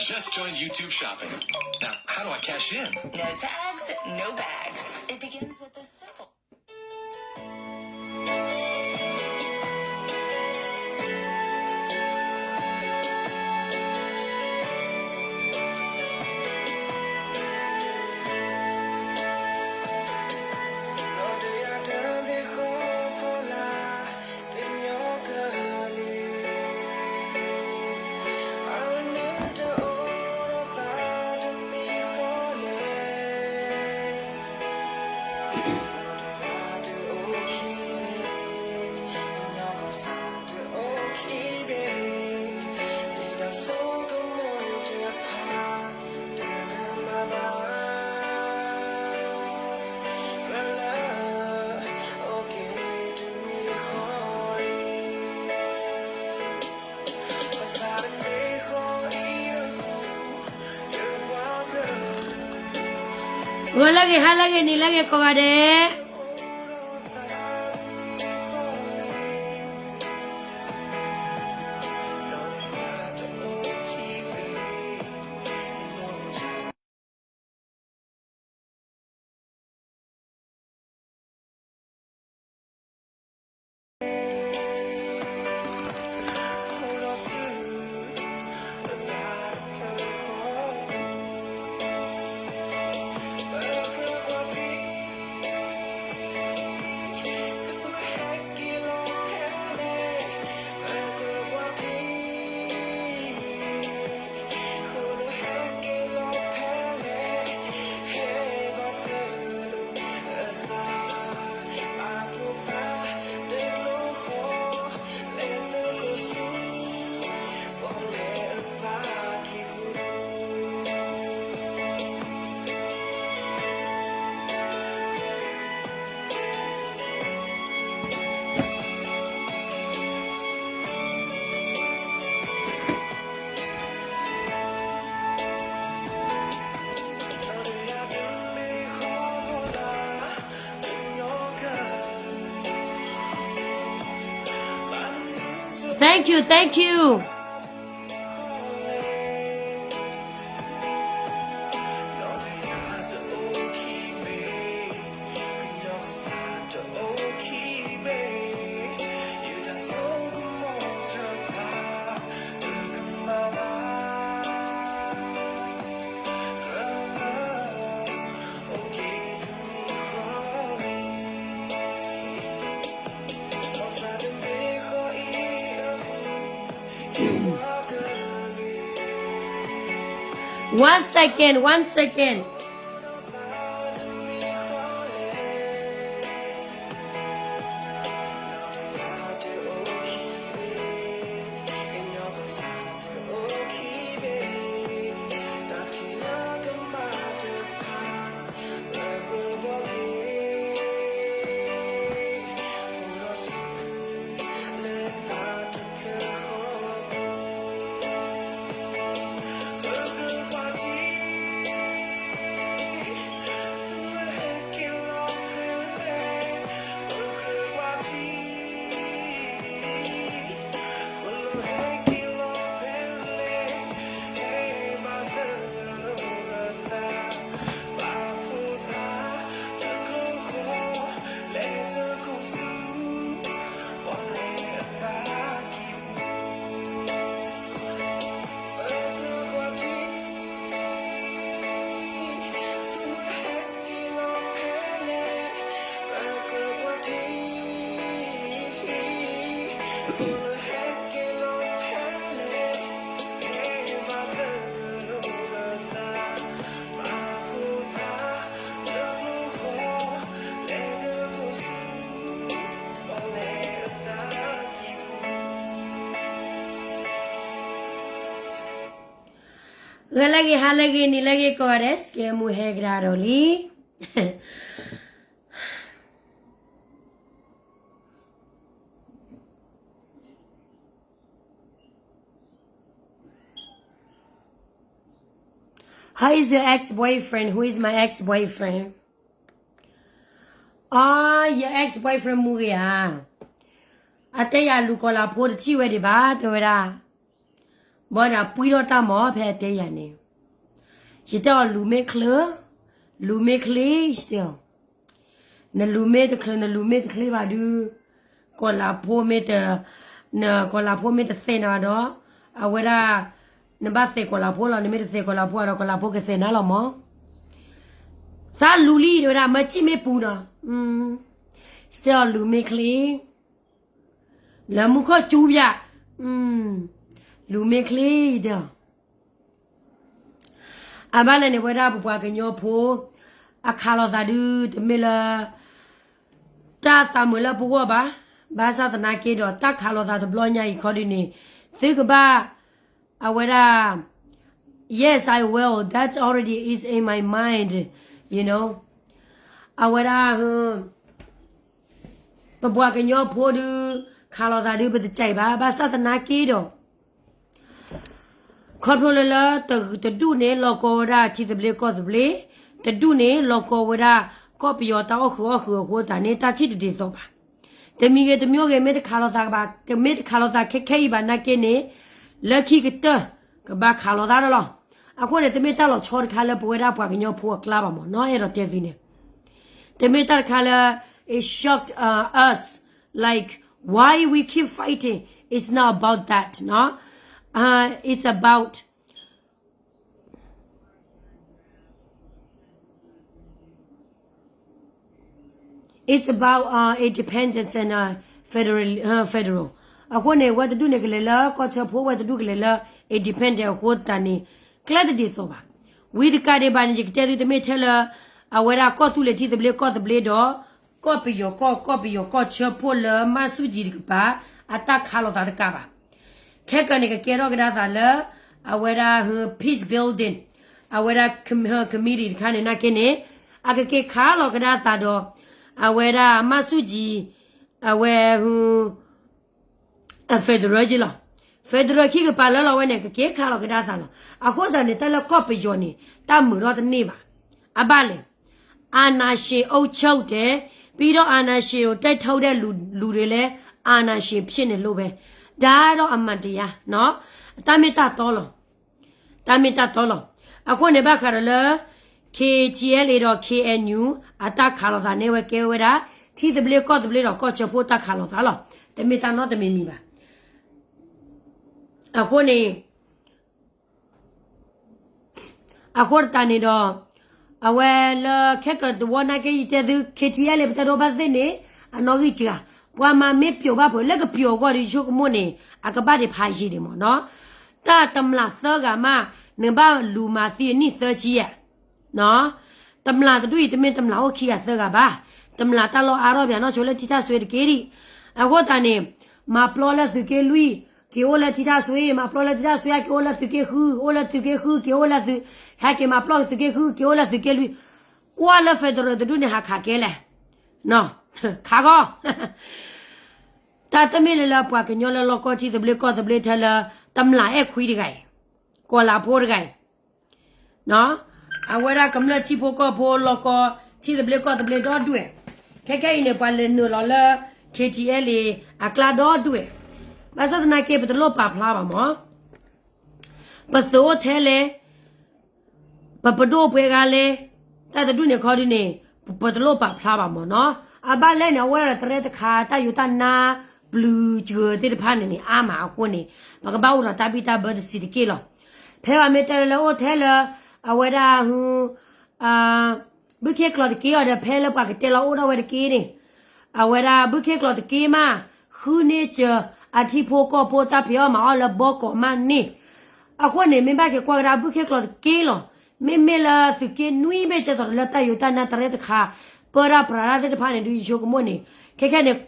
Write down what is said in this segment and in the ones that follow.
Just joined YouTube Shopping. Now, how do I cash in? No tags, no bags. It begins with a simple Gၢ်လၢဂ့ၤ ဟါလၢဂ့ၤ နံၤလၢဂ့ၤ ကိးဂၤဒဲး. Thank you, thank you. One second, one second.ဂီၤလၢဂ့ၤ ဟါလၢဂ့ၤ နံၤလၢဂ့ၤ ကိးဂၤဒဲး စကဲမူဟဲကဒါဒီးလံ. How is your ex-boyfriend? Who is my ex-boyfriend? Aw, your ex-boyfriend မူဂ့ၤဧါ. အတဲယၤလူၤကီၤလၤဖိတထံၣ်ဝဲဒံးဘၣ် တဲဝဲဒၣ်. ဘၣ်ဒီးပှံၢ်ထီၣ်တၢ်မၤဖဲအတဲယၤန့ၣ်, ယတဲအီၤလူၤမ့ၢ်ချ့, လူၤမ့ၢ်ချ့, ယတဲအီၤ, နလူၤမ့ၢ်တချ့ နလူၤမ့ၢ်တချ့ဘၣ်ဒုး, ကီၤလၤဖိမ့ၢ်တ, နကီၤလၤဖိမ့ၢ်တသဲးနၤဘၣ်ဒီး, အဝဲဒၣ်, နဘၣ်သဲးကီၤလၤဖိလီၤ, နမ့ၢ်တသဲးကီၤလၤဖိဒီး ကီၤလၤဖိကသဲးနၤလီၤမး. သးလူၤလံ တဲဝဲဒၣ် မၢစံၣ်မ့ၢ်ပူၤနီၤ, ယတဲအီၤလူၤမ့ၢ်ချ့ လၢမူခိၣ်စူၤဘၣ်, လူၤမ့ၢ်ချ့ ယတဲအီၤ. အဘၣ်လဲၣ်န့ၣ် ပဝဲဒၣ်ပပှၤကညီဖိ, အခးလိာ်သးဒုး တမ့ၢ်လၢ တၢ်သးမုာ်လၢပဂီၢ်ဘၣ်, ဘၣ်ဆၣ်သနာ်က့ဒီး တၢ်ခးလိာ်သးတဘျီညါအံၤခီဒုးန့ၣ်, သုကဘၣ်, အဝဲဒၣ်, yes, I will, that's already is in my mind, you know, အဝဲဒၣ် ပပှၤကညီဖိဒုး, ခးလိာ်သးဒုး ပတစဲးဘၣ်, ဘၣ်ဆၣ်သနာ်က့ဒီး, ခီဖျိလၢလၢ, တဒူၣ်န့ၣ် လီၤကီဝဲဒၣ်ထံသဘျ့ကီၢ်သဘျ့, တဒူၣ်န့ၣ် လီၤကီဝဲဒၣ် ကီၢ်ပယီၤတၢ်အီၣ်ဃုာ်အီၣ်ဃုာ်အဃိသတးန့ၣ် တၢ်ထံၣ်တဒ်သိးဘၣ်. တမံၤဂ့ၤတမံၤဂ့ၤ မ့ၢ်တခးလိာ်သးဘၣ်, မ့ၢ်တခးလိာ်သးခဲခဲအံၤဘၣ်နာ်က့န့ၣ်, လၢခံကတၢၢ်, ကဘၣ်ခးလိာ်သးဒီးလီၤ. အဃိန့ၣ် တမ့ၢ်တၢ်လီၤဆီတခါလၢပဝဲဒၣ်ပှၤကညီဖိအကျါဘၣ်မးနီၤ, အဲၣ်ဒိးတဲသုန့ၣ်, တမ့ၢ်တၢ်တခါလၢ, it shocked us, like, why we keep fighting, it's not about that, no, it's about, it's about independence and federal, federal. အဃိန့ၣ် ဝဲတဒူၣ်န့ၣ်ကလဲၤလၢကီၢ်ဆၢဖိ, ဝဲတဒူၣ်ကလဲၤလၢ independent အဃိသတးန့ၣ်, ကျဲတဒ်သိးဘၣ်. ဝံၤတကးဒံးဘၣ်န့ၣ် ယကတဲသုတမ့ၢ်ထဲလၢ, အဝဲဒၣ်ကီၢ်သူလ့ၤထံသဘျ့ကီၢ်သဘျ့ဒီး, ကီၢ်ပယီၤကီၢ်, ကီၢ်ပယီၤကီၢ်ဆၢဖိလၢမၢ်ဆူၣ်ကၠံတကပၤ, အတၢ်ခးလိာ်သးတကးဘၣ်. ခဲကနံၣ်န့ၣ် ကကဲထီၣ်ကဒါသးလၢ, အဝဲဒၣ် peace building, အဝဲဒၣ် committee တခါန့ၣ်နာ်က့န့ၣ်, အကက့ၤခးလိာ်ကဒါသးဒီး, အဝဲဒၣ်မၢ်ဆူၣ်ကၠံ, အဝဲ federal က့လီၤ. federal ခံကပၤလၢလီၤဝဲန့ၣ် ကက့ၤခးလိာ်ကဒါသးလီၤ. အဃိသတးန့ၣ် တၢ်လၢကီၢ်ပယီၤန့ၣ် တၢ်မုာ်ထီၣ်တန့ၢ်ဘၣ်. အဘၣ်လဲၣ်, အာဏာရှင်အုပ်ချုပ်တယ်, ပြီးတော့ အာဏာရှင်ကို တိုက်ထုတ်တဲ့လူ, လူတွေလည်း အာဏာရှင်ဖြစ်နေလို့ပဲ, ဒါတော့အမှန်တရားနော်, တၢ်မ့ၢ်တၢ်တီလီၤ. တၢ်မ့ၢ်တၢ်တီလီၤ. အဃိန့ၣ် ဘၣ်ဃးဒီးလၢ KTLA ဒီး KNU အတၢ်ခးလိာ်သးန့ၣ် ဝဲကဲဝဲဒၣ် ထံသဘျ့ကီၢ်သဘျ့ဒီး ကီၢ်ဆၢဖိတၢ်ခးလိာ်သးလီၤ. တမ့ၢ်တၢ်နီတမံၤမံၤဘၣ်. အဃိန့ၣ် အဃိသတးန့ၣ်ဒီး အဝဲလၢခဲကတဝီနာ်က့ ယတဲသု KTLA ပတဲဒိဘၣ်သ့ၣ်န့ၣ် အနီၣ်ဂံၢ်စှၤ, ပှၤမၤမ့ၢ်ပျိာ်ဘၣ်ဖုး လၢကပျိာ်အဂီၢ်ဒီး ယဆိကမိၣ်န့ၣ် အကဘၣ်ဒံးဖးယံာ်ဒံးမးနီၤ. တၢ်တမျၢ်သၢဂၤမး နဘၣ်လူၤမၤသံအနံၣ်သၢဆံယဲၢ် တမျၢ်တဒူၣ်အံၤ တမ့ၢ်တမျၢ်အိၣ်ခံဂၤသၢဂၤဘၣ်. တမျၢ်တၢ်လီၢ်အါထီၣ် ပှၤနီၢ်ဆိလၢထံထၣ်စွ့တက့ၢ်ဒံး. အဃိသတးန့ၣ် မၤပျီလၢသုးက့လွံၢ် က့ၤအိၣ်လၢထံထၣ်စွ့, မၤပျီလၢထံထၣ်စွ့ က့ၤအိၣ်လၢသုးက့ဃု, အိၣ်လၢသုးက့ဃု က့ၤအိၣ်လၢသုး, ဟဲက့ၤမၤပျီသုးက့ဃု က့ၤအိၣ်လၢသုးက့လွံၢ်, ကွၢ်လၢ federal တဒူၣ်န့ၣ် ဟးခးကဲလဲၣ်, ခးဂီၢ် တၢ်တမ့ၢ်လၢလၢပှၤကညီလၢလီၢ်ကီၢ်ထံသဘျ့ကီၢ်သဘျ့ထဲလၢ တမျၢ်အဲၣ်ခွံတဂၤအံၤ, ကီၤလၤဖိတဂၤအံၤ, အဝဲဒၣ်ကမျၢၢ်ထံဖိကီၢ်ဖိလီၢ်ကီၢ် ထံသဘျ့ကီၢ်သဘျ့ဒီဒူၣ်, ခဲခဲအံၤန့ၣ် ပှၤလဲၤနုာ်လီၤလၢ KTLA အကျါဒီဒူၣ်, ဘၣ်ဆၣ်သနာ်က့ ပတလိၣ်ပာ်ဖျါဘၣ်မး ပသုးအိၣ်ထဲလဲၣ်, ပပဒိၣ်ပှဲၤဂၤလဲၣ်, တၢ်တဒူၣ်န့ၣ်ခီဒုန့ၣ် ပတလိၣ်ပာ်ဖျါဘၣ်မးနီၤ. အဘၣ်လဲၣ်န့ၣ် အဝဲဒၣ်တရဲတခါ တၢ်ယိၤတၢ်နါပျုၤစှၤသ့ၣ်တဖၣ်န့ၣ်န့ၣ် အါမးအဃိန့ၣ် ပကဘၣ်အိၣ်ဒီးတၢ်ဘံၣ်တၢ်ဘၢတစဲးတက့ၢ်လီၤ. ဖဲပှၤမ့ၢ်တဲလၢအိၣ်ထဲလၢ အဝဲဒၣ် ဘုခ့ကျိာ်တက့ၢ်အီၤဒီး ဖဲလၢပှၤကတဲလီၤအိၣ်ထီၣ်ဝဲတက့ၢ်န့ၣ်, အဝဲဒၣ်ဘုခ့ကျိာ်တက့ၢ်မး, ဃုန့ၢ်စၢၤအထံဖိကီၢ်ဖိတၢ်ဖံးအီၣ်မၤအီၣ်လၢဘီကီးမးန့ၣ်, အဃိန့ၣ် မ့ၢ်ဘၣ်က့ၤကွၢ်ကဒါဘုခ့ကျိာ်တက့ၢ်လီၤ. မ့မ့ၢ်လၢသုးက့နွံဘ့ၣ်ကဲသိးလၢတၢ်ယိၤတၢ်နါတရဲတခါ ပၢတၢ်ပြးတၢ်သ့ၣ်တဖၣ်န့ၣ် ဒုးယဆိကမိၣ်န့ၣ် ခဲခဲန့ၣ်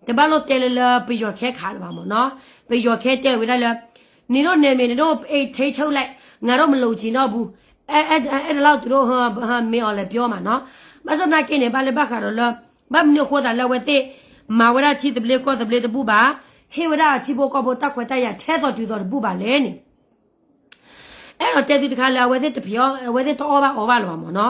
တဘၣ်လိၣ်တဲလၢလၢပယီၤခဲခးလၢၤဘၣ်မးနီၤ. ပယီၤခဲတဲဝဲဒၣ်လၢ နင်တို့နယ်မြေ နင်တို့ထိန်းချုပ်လိုက်, ငါတို့မလိုချင်တော့ဘူး, အဲဒါလောက်သူတို့ မင်းအောင်လှိုင်ပြောမှာနော်. ဘၣ်ဆၣ်သနာ်က့န့ၣ် ဘၣ်လၢဘၣ်ဃးဒီးလၢ ဘၣ်မနုၤအဃိသတးလၢအဝဲသ့ၣ် မၤဝဲဒၣ်ထံသဘျ့ကီၢ်သဘျ့တဘူၣ်ဘၣ်, ဟ့ၣ်ဝဲဒၣ်ထံဖိကီၢ်ဖိတၢ်ခွဲးတၢ်ယာ်ထဲသိးတုၤသိးတဘူၣ်ဘၣ်လဲၣ်န့ၣ် အဲၣ်ဒိးတဲသုတခါလၢ အဝဲသ့ၣ်တဖံးအီၣ် အဝဲသ့ၣ်တအီၣ်ဘၣ်အီဘၣ်လၢၤဘၣ်မးနီၤ.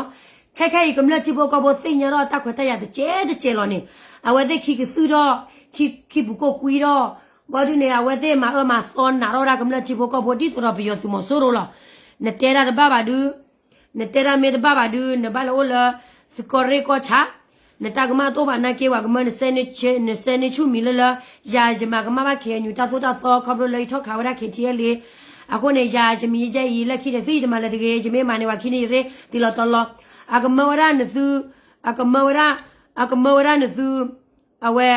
ခဲခဲအံၤ ကမျၢၢ်ထံဖိကီၢ်ဖိသ့ၣ်ညါထီၣ်တၢ်ခွဲးတၢ်ယာ်တကဲးတကဲးလီၤန့ၣ်, အဝဲသ့ၣ်ခံကသုၣ်ထီၣ်, ခံပူၤကိၢ်ကွံထီၣ်, ဘီဒုန့ၣ် အဝဲသ့ၣ်မၤအၢမၤသီနးထီၣ်ဝဲဒၣ်ကမျၢၢ်ထံဖိကီၢ်ဖိ ဒ်သိးဒီးပယီၤသုးမီၤစိရိၤလီၤ. နတဲဒၣ်တဘၣ်ဘၣ်ဒု, နတဲဒၣ်မ့ၢ်တဘၣ်ဘၣ်ဒု, နဘၣ်လဲၤအိၣ်လၢ သုးကီၢ်ရ့ၣ်ကီၢ်ဆၣ်, နတၢ်ကမၣ်တအိၣ်ဘၣ်နာ်က့ ပှၤကမၢနစဲ, နစဲန့ၢ်ဆူၣ်မံၤလၢလၢ, ယၤယမၤကမၣ်ဘၣ် ခ့ၣ်အဲၣ်ယူၣ် တၢ်သိၣ်တၢ်သီ ခီဖျိလၢယထီၣ်ခးဝဲဒၣ် ခ့ၣ်ထံၣ်အဲလ့, အဃိန့ၣ် ယၤယမံၤယဲအံၤ လၢခံန့ၣ် သုယတမၤလၢၤတဂ့ၤ, ယမ့ၢ်မၤန့ၣ် ပှၤခံန့ၣ်ယရ့ တုၤလီၤတီၤလီၤ, အကမၢဝဲဒၣ်နသု, အကမၢဝဲဒၣ်, အကမၢဝဲဒၣ်နသု အဝဲ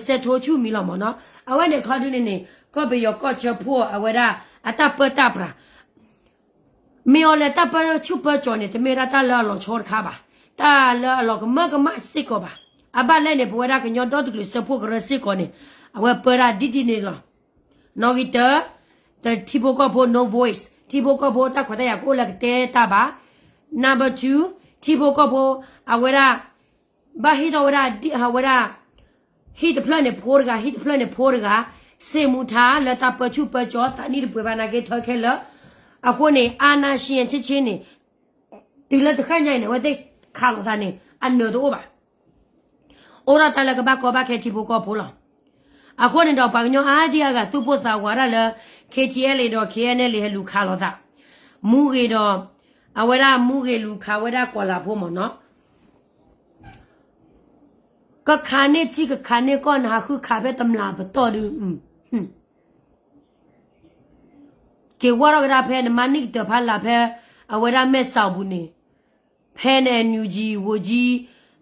စဲထိဆူၣ်မံၤလီၤမ့ၢ်နီၤ. အဝဲန့ၣ်ခီဒုန့ၣ်န့ၣ် ကီၢ်ပယီၤကီၢ်ဆၢဖှိၣ်အဝဲဒၣ် အတၢ်ပၢတၢ်ပြး မ့ၢ်အီၤလဲၤတၢ်ပၢဆူၣ်ပၢကၠီၤန့ၣ် တမ့ၢ်ဒၣ်တၢ်လၢအလီၤဆီတခါဘၣ်. တၢ်လၢအလီၤကမၢကမၣ်စ့ၢ်ကီးဘၣ်. အဘၣ်လဲၣ်န့ၣ် ပဝဲဒၣ်ကညီဒီတကလုာ်စၢဖှိၣ်ကရၢစ့ၢ်ကီးန့ၣ် အဝဲပၢတၢ်ဒ်ဒ်န့ၣ်လီၤ. နီၣ်ဂံၢ်တၢ, တထံဖိကီၢ်ဖိ no voice, ထံဖိကီၢ်ဖိတၢ်ခွဲးတၢ်ယာ်ကအိၣ်လၢကတဲတၢ်ဘၣ်. Number two, ထံဖိကီၢ်ဖိ အဝဲဒၣ် ဘၣ်ဟ့ၣ်ထီၣ်ဝဲဒၣ် အဝဲဒၣ် ဟံၣ်တဖျၢၣ်န့ၣ်ဖိတဂၤ, ဟံၣ်တဖျၢၣ်န့ၣ်ဖိတဂၤ, စ့ၢ်မူထါလၢတၢ်ပၢဆူၣ်ပၢကၠီၤ သးနံၣ်တပှဲၤဘၣ်နာ်က့ထၢခဲလၢာ်. အဃိန့ၣ် အာဏာရှင် ဆ့ဆ့န့ၣ် တုၤလၢတဃၣ်ညါအံၤန့ၣ် အဝဲသ့ၣ်ခးလိာ်သးန့ၣ် အနၢၤတအိၣ်ဘၣ်. အိၣ်ဒီးတၢ်လၢကဘၣ်ကီဘၣ်ခဲထံဖိကီၢ်ဖိလီၤ. အဃိန့ၣ်ဒီး ပှၤကညီအါဒံအါဂၤသူၣ်ပိၢ်သးဝးဒၣ်လၢ ခ့ၣ်ထံၣ်အဲလ့ ဒီး ခ့ၣ်အဲၣ်နဲၣ်လ့ ဟဲလူၤခးလိာ်သး, မူဂ့ၤဒီး အဝဲဒၣ်မူဂ့ၤလူၤခးဝဲဒၣ်ကီၤလၤဖိမ့ၢ်နီၤ. ကခးန့ၢ်ထံကခးန့ၢ်ကီၢ် နဟးဃုခးဖဲတမျးပတီၢ်ဒုး, က့ၤဝီထီၣ်ကဒါဖဲနမါနံၣ်ကတၢၢ်ဖးလာ်ဖဲ အဝဲဒၣ်မဲၢ်စီၤပူၤန့ၣ်, ဖဲန NUG ဝူၤ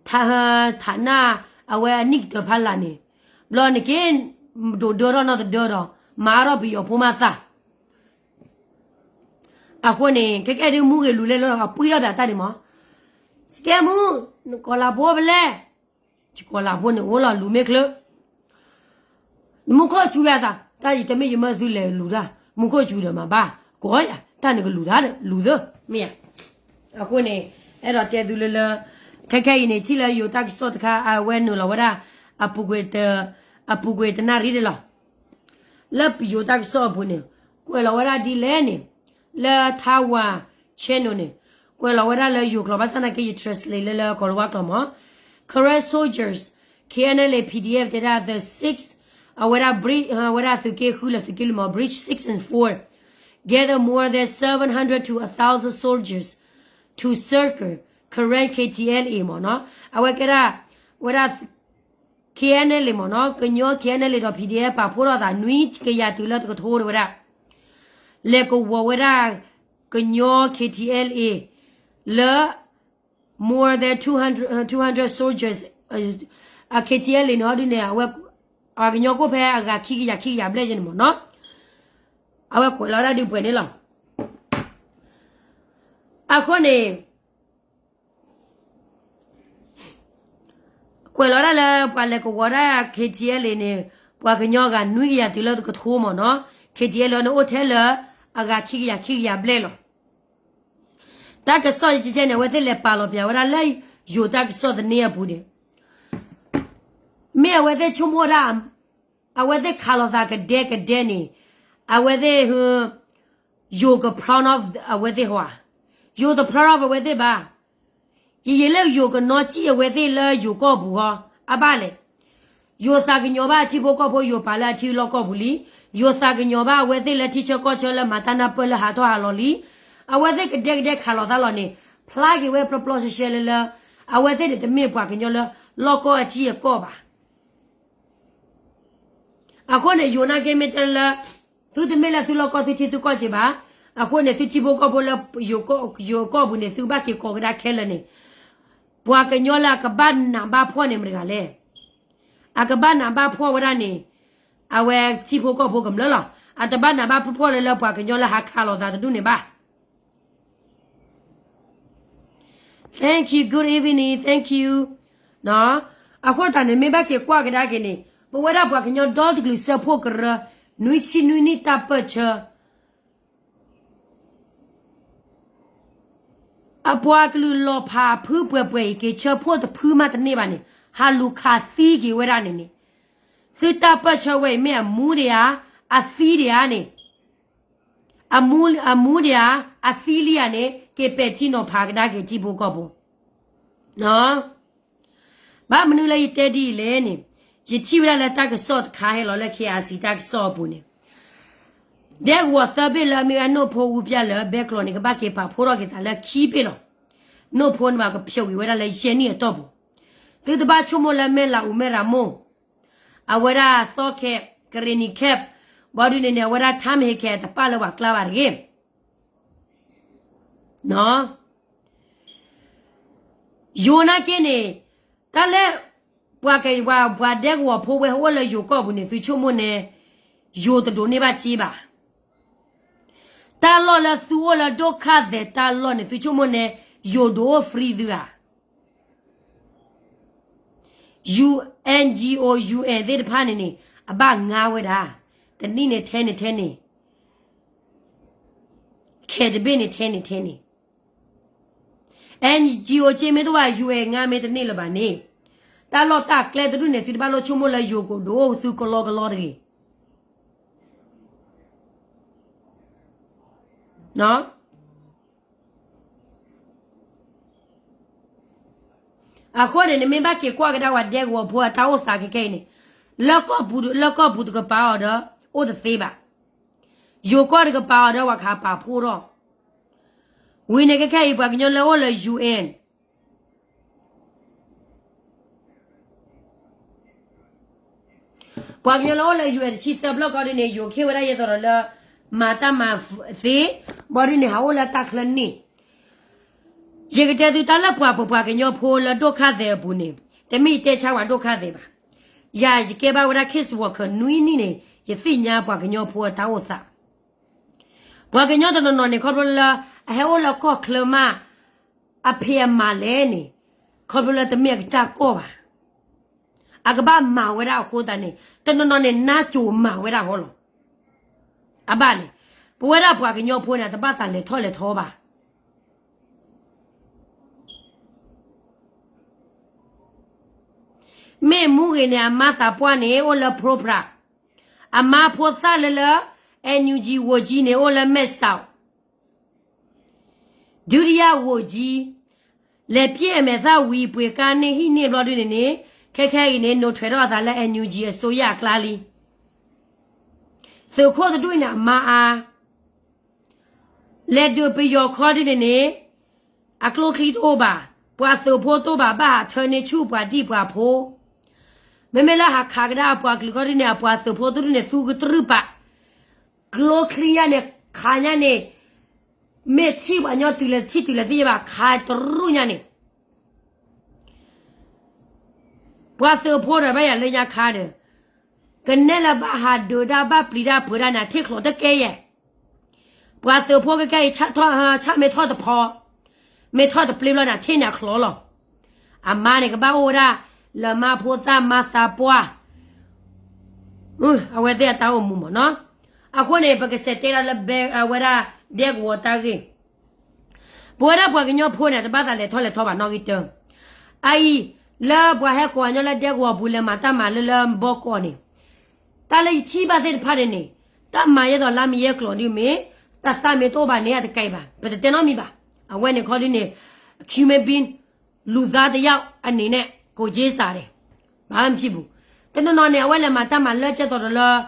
ကၠံ ထးနၢ် အဝဲအနံၣ်ကတၢၢ်ဖးလာ်န့ၣ်, ဘျီနက့ၤ ဒိၣ်ဒၢထီၣ်နီတဒၢဒီး မၤထီၣ်ပယီၤဖိမးသး. အဃိန့ၣ် ခဲကဲဒုးမူဂ့ၤလူၤလဲၣ်လၢအပှံၢ်ထီၣ်ပၠးတၢ်ဒံးမး, စကဲမူ, နကီၤလၤဖိဖဲလဲၣ်, ယကီၤလၤဖိန့ၣ်အိၣ်လီၤလူၤမ့ၢ်ချၢ မူခိၣ်စူၤယၤသး တၢ်ယတမ့ၢ်ယမၢသုလဲၤလူၤတၢ် မူခိၣ်စူၤဒီးမၤဘၣ် ကိးယၤ တၢ်နကလူၤတၢ်ဒီး လူၤသၢ မ့ၢ်ဧါ. အဃိန့ၣ် အဲၣ်ဒိးတဲသုလၢလၢ ခဲခဲအံၤန့ၣ် ထံၣ်လၢယိၤတၢ်ကစီၣ်တခါ အဝဲနုာ်လီၤဝဲဒၣ် အပူၤကွံာ်တနၣ်ရံၣ်ဒၣ်လီၤ. လၢယိၤတၢ်ကစီၣ်အပူၤန့ၣ် ကွဲးလီၤဝဲဒၣ်ဒ်လဲၣ်န့ၣ် လၢ Taiwan channel န့ၣ် ကွဲးလီၤဝဲဒၣ်လၢယိၤကျိာ် ဘၣ်ဆၣ်နာ်က့ ယ translate လၢလၢကီၤလၤဝါကျိာ်မး. Karen soldiers, K N L A, P D F တဲဒၣ် the six အဝဲဒၣ် အဝဲဒၣ်သုးက့ဃုလၢသုးက့လွံၢ်မး Bridge six and four gather more than seven hundred to a thousand soldiers to circle Karen K T L A မးနီၤ. အဝဲကဲဒၣ် ဝဲဒၣ် K N L A မးနီၤ ကညီ K N L A ဒီး P D F ပာ်ဖှိၣ်ထီၣ်သးနွံကယၤတုၤလၢတကထိတဝဲဒၣ် လဲၤကဝီၤဝဲဒၣ် ကညီ K T L A လၢ more than two hundred, two hundred soldiers, K T L A န့ၣ် ဟီဒုန့ၣ် အဝဲ အကညီကိၣ်ဖဲအဂၤခံကယၤခံကယၤဘျဲၣ်ယဲန့ၣ်မးနီၤ. အဝဲကွဲးလီၤဒၣ်ဒုးပှဲၤန့ၣ်လီၤ. အဃိန့ၣ် ကွဲးလီၤဒၣ်လၢပှၤလဲၤကဝီၤဒၣ် K T L A န့ၣ် ပှၤကညီဂၤနွံကယၤတုၤလၢတကထိမးနီၤ. K T L A န့ၣ်အိၣ်ထဲလၢ အဂၤခံကယၤခံကယၤဘျဲၣ်လီၤ. တၢ်ကစီၣ်ယကဲန့ၣ် အဝဲသ့ၣ်လဲၤပာ်လီၤပျးဝဲဒၣ်လၢ ယိၤတၢ်ကစီၣ်သန့အပူၤန့ၣ် မ့ၢ်အဝဲသ့ၣ်ဆိကမိၣ်ဒၣ် အဝဲသ့ၣ်ခးလိာ်သးကဒဲကဒဲန့ၣ် အဝဲသ့ၣ် ယိၤက proud of အဝဲသ့ၣ်ဟီဧါ. ယိၤတ proud of အဝဲသ့ၣ်ဘၣ်. ယယံာ်လၢယိၤကနီၣ်စံၣ်အဝဲသ့ၣ်လၢယိၤကီၢ်ပူၤဟီ အဘၣ်လဲၣ်. ယိၤသးကညီၤဘၣ်ထံဖိကီၢ်ဖိ ယိၤပာ်လၢအထံလီၢ်ကီၢ်ပူၤလံ. ယိၤသးကညီၤဘၣ်အဝဲသ့ၣ်လၢထံဆၢကီၢ်ဆၢလၢမၤတၢ်နၢ်ပၢၢ်လၢဟးထီၣ်ဟးလီၤလံ. အဝဲသ့ၣ်ကဒဲကဒဲခးလိာ်သးလီၤန့ၣ် ဖျါက့ၤဝဲပျီပျီရှဲရှဲလၢလၢ အဝဲသ့ၣ်န့ၣ်တမ့ၢ်ပှၤကညီလၢ လီၢ်ကီၢ်အထံအကီၢ်ဘၣ်. အဃိန့ၣ် ယိၤနာ်က့မ့ၢ်တဲလၢ သုတမ့ၢ်လၢသုလီၢ်ကီၢ်သုထံသုကီၢ်က့ဘၣ်. အဃိန့ၣ် သုထံဖိကီၢ်ဖိလၢ ယိၤကီၢ်ပူၤန့ၣ် သုဘၣ်က့ၤကိးကဒါခဲလၢာ်န့ၣ် ပှၤကညီလၢအကဘၣ်နးဘၣ်ဖှီၣ်န့ၣ်မတဂၤလဲၣ်. အကဘၣ်နးဘၣ်ဖှီၣ်ဝဲဒၣ်န့ၣ် အဝဲထံဖိကီၢ်ဖိကမျၢၢ်လီၤ. အတဘၣ်နးဘၣ်ဖှီၣ်လၢလၢပှၤကညီလၢဟးခးလိာ်သးတဒူၣ်န့ၣ်ဘၣ်. Thank you, good evening, thank you. အဃိသတးန့ၣ် မ့ၢ်ဘၣ်က့ၤကွၢ်ကဒါက့ၤန့ၣ် ပဝဲဒၣ်ပှၤကညီဒီတကလုာ်စၢဖှိၣ်ကရၢ နွံဆံနွံနံၣ်တၢ်ပၢၢ်ဆၢ အပှၤကလုာ်လီၤဖးဖုပှဲၤပှဲၤအံၤ က့ၤဆၢဖှိၣ်တဖုမးတန့ၢ်ဘၣ်န့ၣ် ဟးလူၤခးသံက့ၤဝဲဒၣ်န့ၣ်န့ၣ် သုတၢ်ပၢၢ်ဆၢဝဲအံၤ မ့ၢ်အမူဒံးဧါ, အသံဒံးဧါန့ၣ် အမူ, အမူဒံးဧါ, အသံလံဧါန့ၣ် က့ၤပဲာ်ထံနီၤဖးကဒါက့ၤထံဖိကီၢ်ဖိ. ဘၣ်မနုၤလၢယတဲဒ်အံၤလဲၣ်န့ၣ်, ယထံၣ်ဝဲဒၣ်လၢတၢ်ကစီၣ်တခါဟဲလီၤလၢ K I C တၢ်ကစီၣ်အပူၤန့ၣ်, ဒဲကဝီၤသၢဘ့ၣ်လၢအမ့ၢ်ဝဲဒၣ်နိၣ်ဖိအူပျၢ်လၢဘဲကျိာ်န့ၣ် ကဘၣ်က့ၤပာ်ဖှိၣ်ထီၣ်က့ၤသးလၢခံဘ့ၣ်လီၤ. နိၣ်ဖိန့ၣ်ဘၣ်ကဖျိးက့ၤဝဲဒၣ်လၢယဲၢ်နံၣ်အတီၢ်ပူၤ, သုတဘၣ်ဆိကမိၣ်လၢမဲၢ်လးအူမဲၢ်ရၤမိၢ် အဝဲဒၣ်သီခဲ ကရ့ၣ်နံၤခဲး ဘၣ်ဒုးန့ၣ်န့ၣ် အဝဲဒၣ်ထါမဟ့ခဲတပၣ်လၢပှၤကျါဘၣ်တဂ့ၤ. ယိၤနာ်က့န့ၣ်, တၢ်လၢ ပှၤက ပှၤ ပှၤဒဲကဝီၤဖိဝဲအိၣ်လၢယိၤကီၢ်ပူၤန့ၣ် သုဆိကမိၣ်န့ၣ် ယိၤတဒိးန့ၢ်ဘၣ်စ့ဘၣ်. တၢ်လီၢ်လၢသုအိၣ်လၢဒိၣ်ခါသဲးတၢ်လီၢ်န့ၣ် သုဆိကမိၣ်န့ၣ် ယိၤဒိးအိၣ် free သုဧါ. ယူၢ် N G O U N သ့ၣ်တဖၣ်န့ၣ်န့ၣ် အဘၣ်ငါဝဲဒၣ်, တနံၣ်န့ၣ်ထဲန့ၣ်ထဲန့ၣ်, ခဲတဘ့ၣ်န့ၣ်ထဲန့ၣ်ထဲန့ၣ် N G O က့မ့ၢ်တအိၣ်ဘၣ် ယူၢ် ငါမ့ၢ်တန့ၢ်လၢၤဘၣ်န့ၣ်, တၢ်လီၢ်တၢ်ကျဲတဒူၣ်န့ၣ် သုတဘၣ်လိၣ်ဆိကမိၣ်လၢယိၤကဒိးအိၣ်သုကလီကလီတဂ့ၤ. အဃိန့ၣ် နမ့ၢ်ဘၣ်က့ၤကွၢ်ကဒါပှၤဒဲကဝီၤဖိအတၢ်အိၣ်သးခဲခဲအံၤန့ၣ်, လၢကီၢ်ပူၤ လၢကီၢ်ပူၤတကပၤအီၤဒီး အိၣ်တသ့ဘၣ်. ယိၤကီၢ်တကပၤအီၤဒီး ပှၤကဟးပာ်ဖှိၣ်ထီၣ်, ဝံၤန့ၣ်ခဲခဲအံၤ ပှၤကညီလၢအိၣ်လၢ U N ပှၤကညီလၢအိၣ်လၢ U N တဆံသၢဖျၢၣ်ခီဒုးန့ၣ် ယိၤခ့ၣ်ဝဲဒၣ်ယဲသိးဒီးလၢ မၤတၢ်မၤသ့, ဘၣ်ဒုးန့ၣ် ဟးအိၣ်လၢတၢ်ချၢန့ၣ်, ယကတဲသုတၢ်လၢပှၤပပှၤကညီဖိလၢဒိၣ်ခါသဲးအပူၤန့ၣ်, တမ့ၢ်ယတဲဆါပှၤဒိၣ်ခါသဲးဘၣ်. ယၤယကဲဘၣ်ဝဲဒၣ် case worker နွံနံၣ်န့ၣ် ယသ့ၣ်ညါပှၤကညီဖိအတၢ်အိၣ်သး. ပှၤကညီတနီၤနီၤန့ၣ် ခီဖျိလၢ အဟဲအိၣ်လၢကီၢ်ချၢမး အဖံးအမၤလဲၣ်န့ၣ်, ခီဖျိလၢတမ့ၢ်အကစၢ်ကီၢ်ဘၣ်. အကဘၣ်မၤဝဲဒၣ်အဃိသတးန့ၣ် တနီၤနီၤန့ၣ် နါစိၤမၤဝဲဒၣ်ဟီလီၤ. အဘၣ်န့ၣ်, ပဝဲဒၣ်ပှၤကညီဖိန့ၣ် တဘၣ်သးလဲၤထီၣ်လဲၤထီဘၣ်. မ့ၢ်မူဂ့ၤန့ၣ် အမါသးပှၢ်န့ၣ် အိၣ်လၢ Pro Pra, အမါဖိသၣ်လၢလၢ N U G ဝိုင်ကြီးန့ၣ် အိၣ်လၢမဲၢ်စီး ဒုတိယဝိုင်ကြီး, လဲၤပျဲၢ်အမဲာ်သၣ်ဝံၤ ပှ့ၤကါန့ၢ်ဟံၣ်န့ၢ်ဘျီဒုန့ၣ်န့ၣ်, ခဲခဲအံၤန့ၣ် နုာ်ထွဲးထီၣ်အသးလၢ N U G အစိုးရအကျါလံ. သုးခိၣ်တဒူၣ်အံၤန့ၣ် အမါအါ, လဲၤဒုးပယီၤခီဒုန့ၣ်န့ၣ်, အကျိချံတအိၣ်ဘၣ်, ပှၤသုးဖိတအိၣ်ဘၣ် ဘၣ်ဟးထၢန့ၢ်ဆူၣ်ပှၤဒံၣ်ပှၤဖိ, မ့မ့ၢ်လၢဟးခးကဒါအပှၤကလုာ်ခီဒုန့ၣ် အပှၤသုးဖိတဒူၣ်န့ၣ် သူကတြူၢ်ပာ် ကျိချံညါန့ၣ် ခးညါန့ၣ်, မ့ၢ်ထံၣ်ပှၤညီတုၤလဲၤထံၣ်တုၤလဲၤသ့ၣ်ညါဘၣ် ခးတရူၢ်ညါန့ၣ်, ပှၤသုးဖိဒီးဘၣ်ယၤလၢညါခါဒီး, ကနဲလၢဘၣ်ဟးဒုးဒၣ်ဘၣ်ပျံၤတၢ်ဖုးဒၣ်န့ၣ် ထံၣ်ချီတကဲယဲၢ်, ပှၤသုးဖိကကဲအံၤ ဆၣ်မ့ၢ်ထီၣ်တဖီ, မ့ၢ်ထီၣ်တပျ့ၤဘျီန့ၣ် ထံၣ်န့ၣ်အချီလီၤ. အမါန့ၣ် ကဘၣ်အိၣ်ဝဲဒၣ် လၢမါဖိသၣ်မါသးပှၢ် အဝဲသ့ၣ်အတၢ်အိၣ်မူမ့ၢ်နီၤ. အဃိန့ၣ် ပကစဲးတဲဒၣ်လၢ အဝဲဒၣ်ဒဲကဝီၤတၢ်ဂ့ၢ်, ပဝဲဒၣ်ပှၤကညီဖိန့ၣ် တဘၣ်သးလဲၤထီၣ်လဲၤထီဘၣ်နီၣ်ဂံၢ်တၢ, အအံၤ, လၢပှၤဟဲကိးအညီလၢဒဲကဝီၤပူၤလဲၤမၤတၢ်မၤလၢလၢဘီကီးန့ၣ်, တၢ်လၢယထံၣ်ဘၣ်သ့ၣ်တဖၣ်န့ၣ်န့ၣ်, တၢ်မၤယဲသိးလါမ့ၢ်ယဲကျိာ်ဒုမ့ၢ်, တၢ်သၣ်မ့ၢ်တအိၣ်ဘၣ်န့ၣ် အတကဲဘၣ် ပတတဲနီတမံၤဘၣ်. အဝဲန့ၣ်ခီဒုန့ၣ်, human being လူသားတစ်ယောက်အနေနဲ့ ကိုယ်ချင်းစာတယ်, ဘာမှမဖြစ်ဘူး. တနီၤနီၤန့ၣ် အဝဲလဲၤမၤတၢ်မၤလၢကဲသိးဒီးလၢ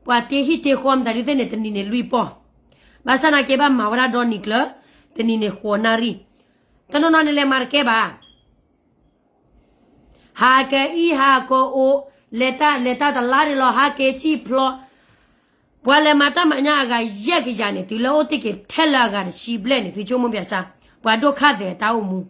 ပှၤတ့ဟံၣ်တ့ဃီမတၤဒုသ့ၣ်န့ၣ် တနံၤန့ၣ်လွံၢ်ပီၢ်, ဘၣ်ဆၣ်နာ်က့ဘၣ်မၤဝဲဒၣ်ဒီနံၤကျၢၤ, တနံၤန့ၣ်ဃိးနၣ်ရံၣ်, တနီၤနီၤန့ၣ်လဲၤမၤတကဲဘၣ် ဟးကအံၣ်ဟးကအိၣ်, လဲၤတၢ်လဲၤတၢ်တလါဒံးလီၤ ဟးက့ၤစံၣ်ဖျိ, ပှၤလဲၤမၤတၢ်မၤညါအဂၤယဲၢ်ကယၤန့ၣ် တုၤလၢအိၣ်တ့ၢ်က့ၤထဲလၢအဂၤတဆံဘျဲၣ်န့ၣ် သုဆိကမိၣ်ပၠးစၢ်, ပှၤဒိၣ်ခါသဲးတၢ်အိၣ်မူ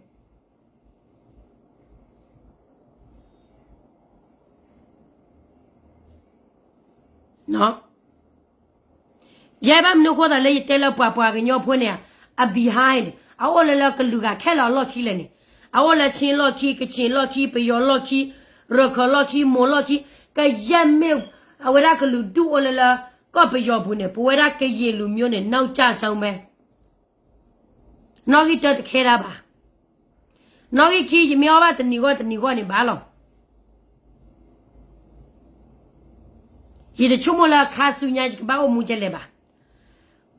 ယဲဘၣ်မနုၤအဃိသတးလၢယတဲလၢပှၤပှၤကညီဖိန့ၣ်, အ behind, အအိၣ်လၢလၢကလုာ်ဂၤခဲလၢာ်အလီၢ်ခံလဲၣ်န့ၣ်, အအိၣ်လၢ ချင်း လီၢ်ခံ, ကချင် လီၢ်ခံ, ပယီၤ လီၢ်ခံ, ရခိုင် လီၢ်ခံ, မွန် လီၢ်ခံ, ကယဲၢ်မ့ၢ်အဝဲဒၣ်ကလုာ်ဒူၣ်အိၣ်လၢလၢ ကီၢ်ပယီၤပူၤန့ၣ် ပဝဲဒၣ်ကရင်လူမျိုးန့ၣ် နောက်ကျဆုံးပဲ နီၣ်ဂံၢ်တၢတခဲတၢ်ဘၣ်. နီၣ်ဂံၢ်ခံ ယမ့ၢ်အီၣ်ဘၣ်တနံၤဂီၢ်တနံၤဂီၢ်န့ၣ်ဘၣ်လီၤ. ယတဆိကမိၣ်လၢခါဆူညါယကဘၣ်အိၣ်မူကဲလဲၣ်ဘၣ်.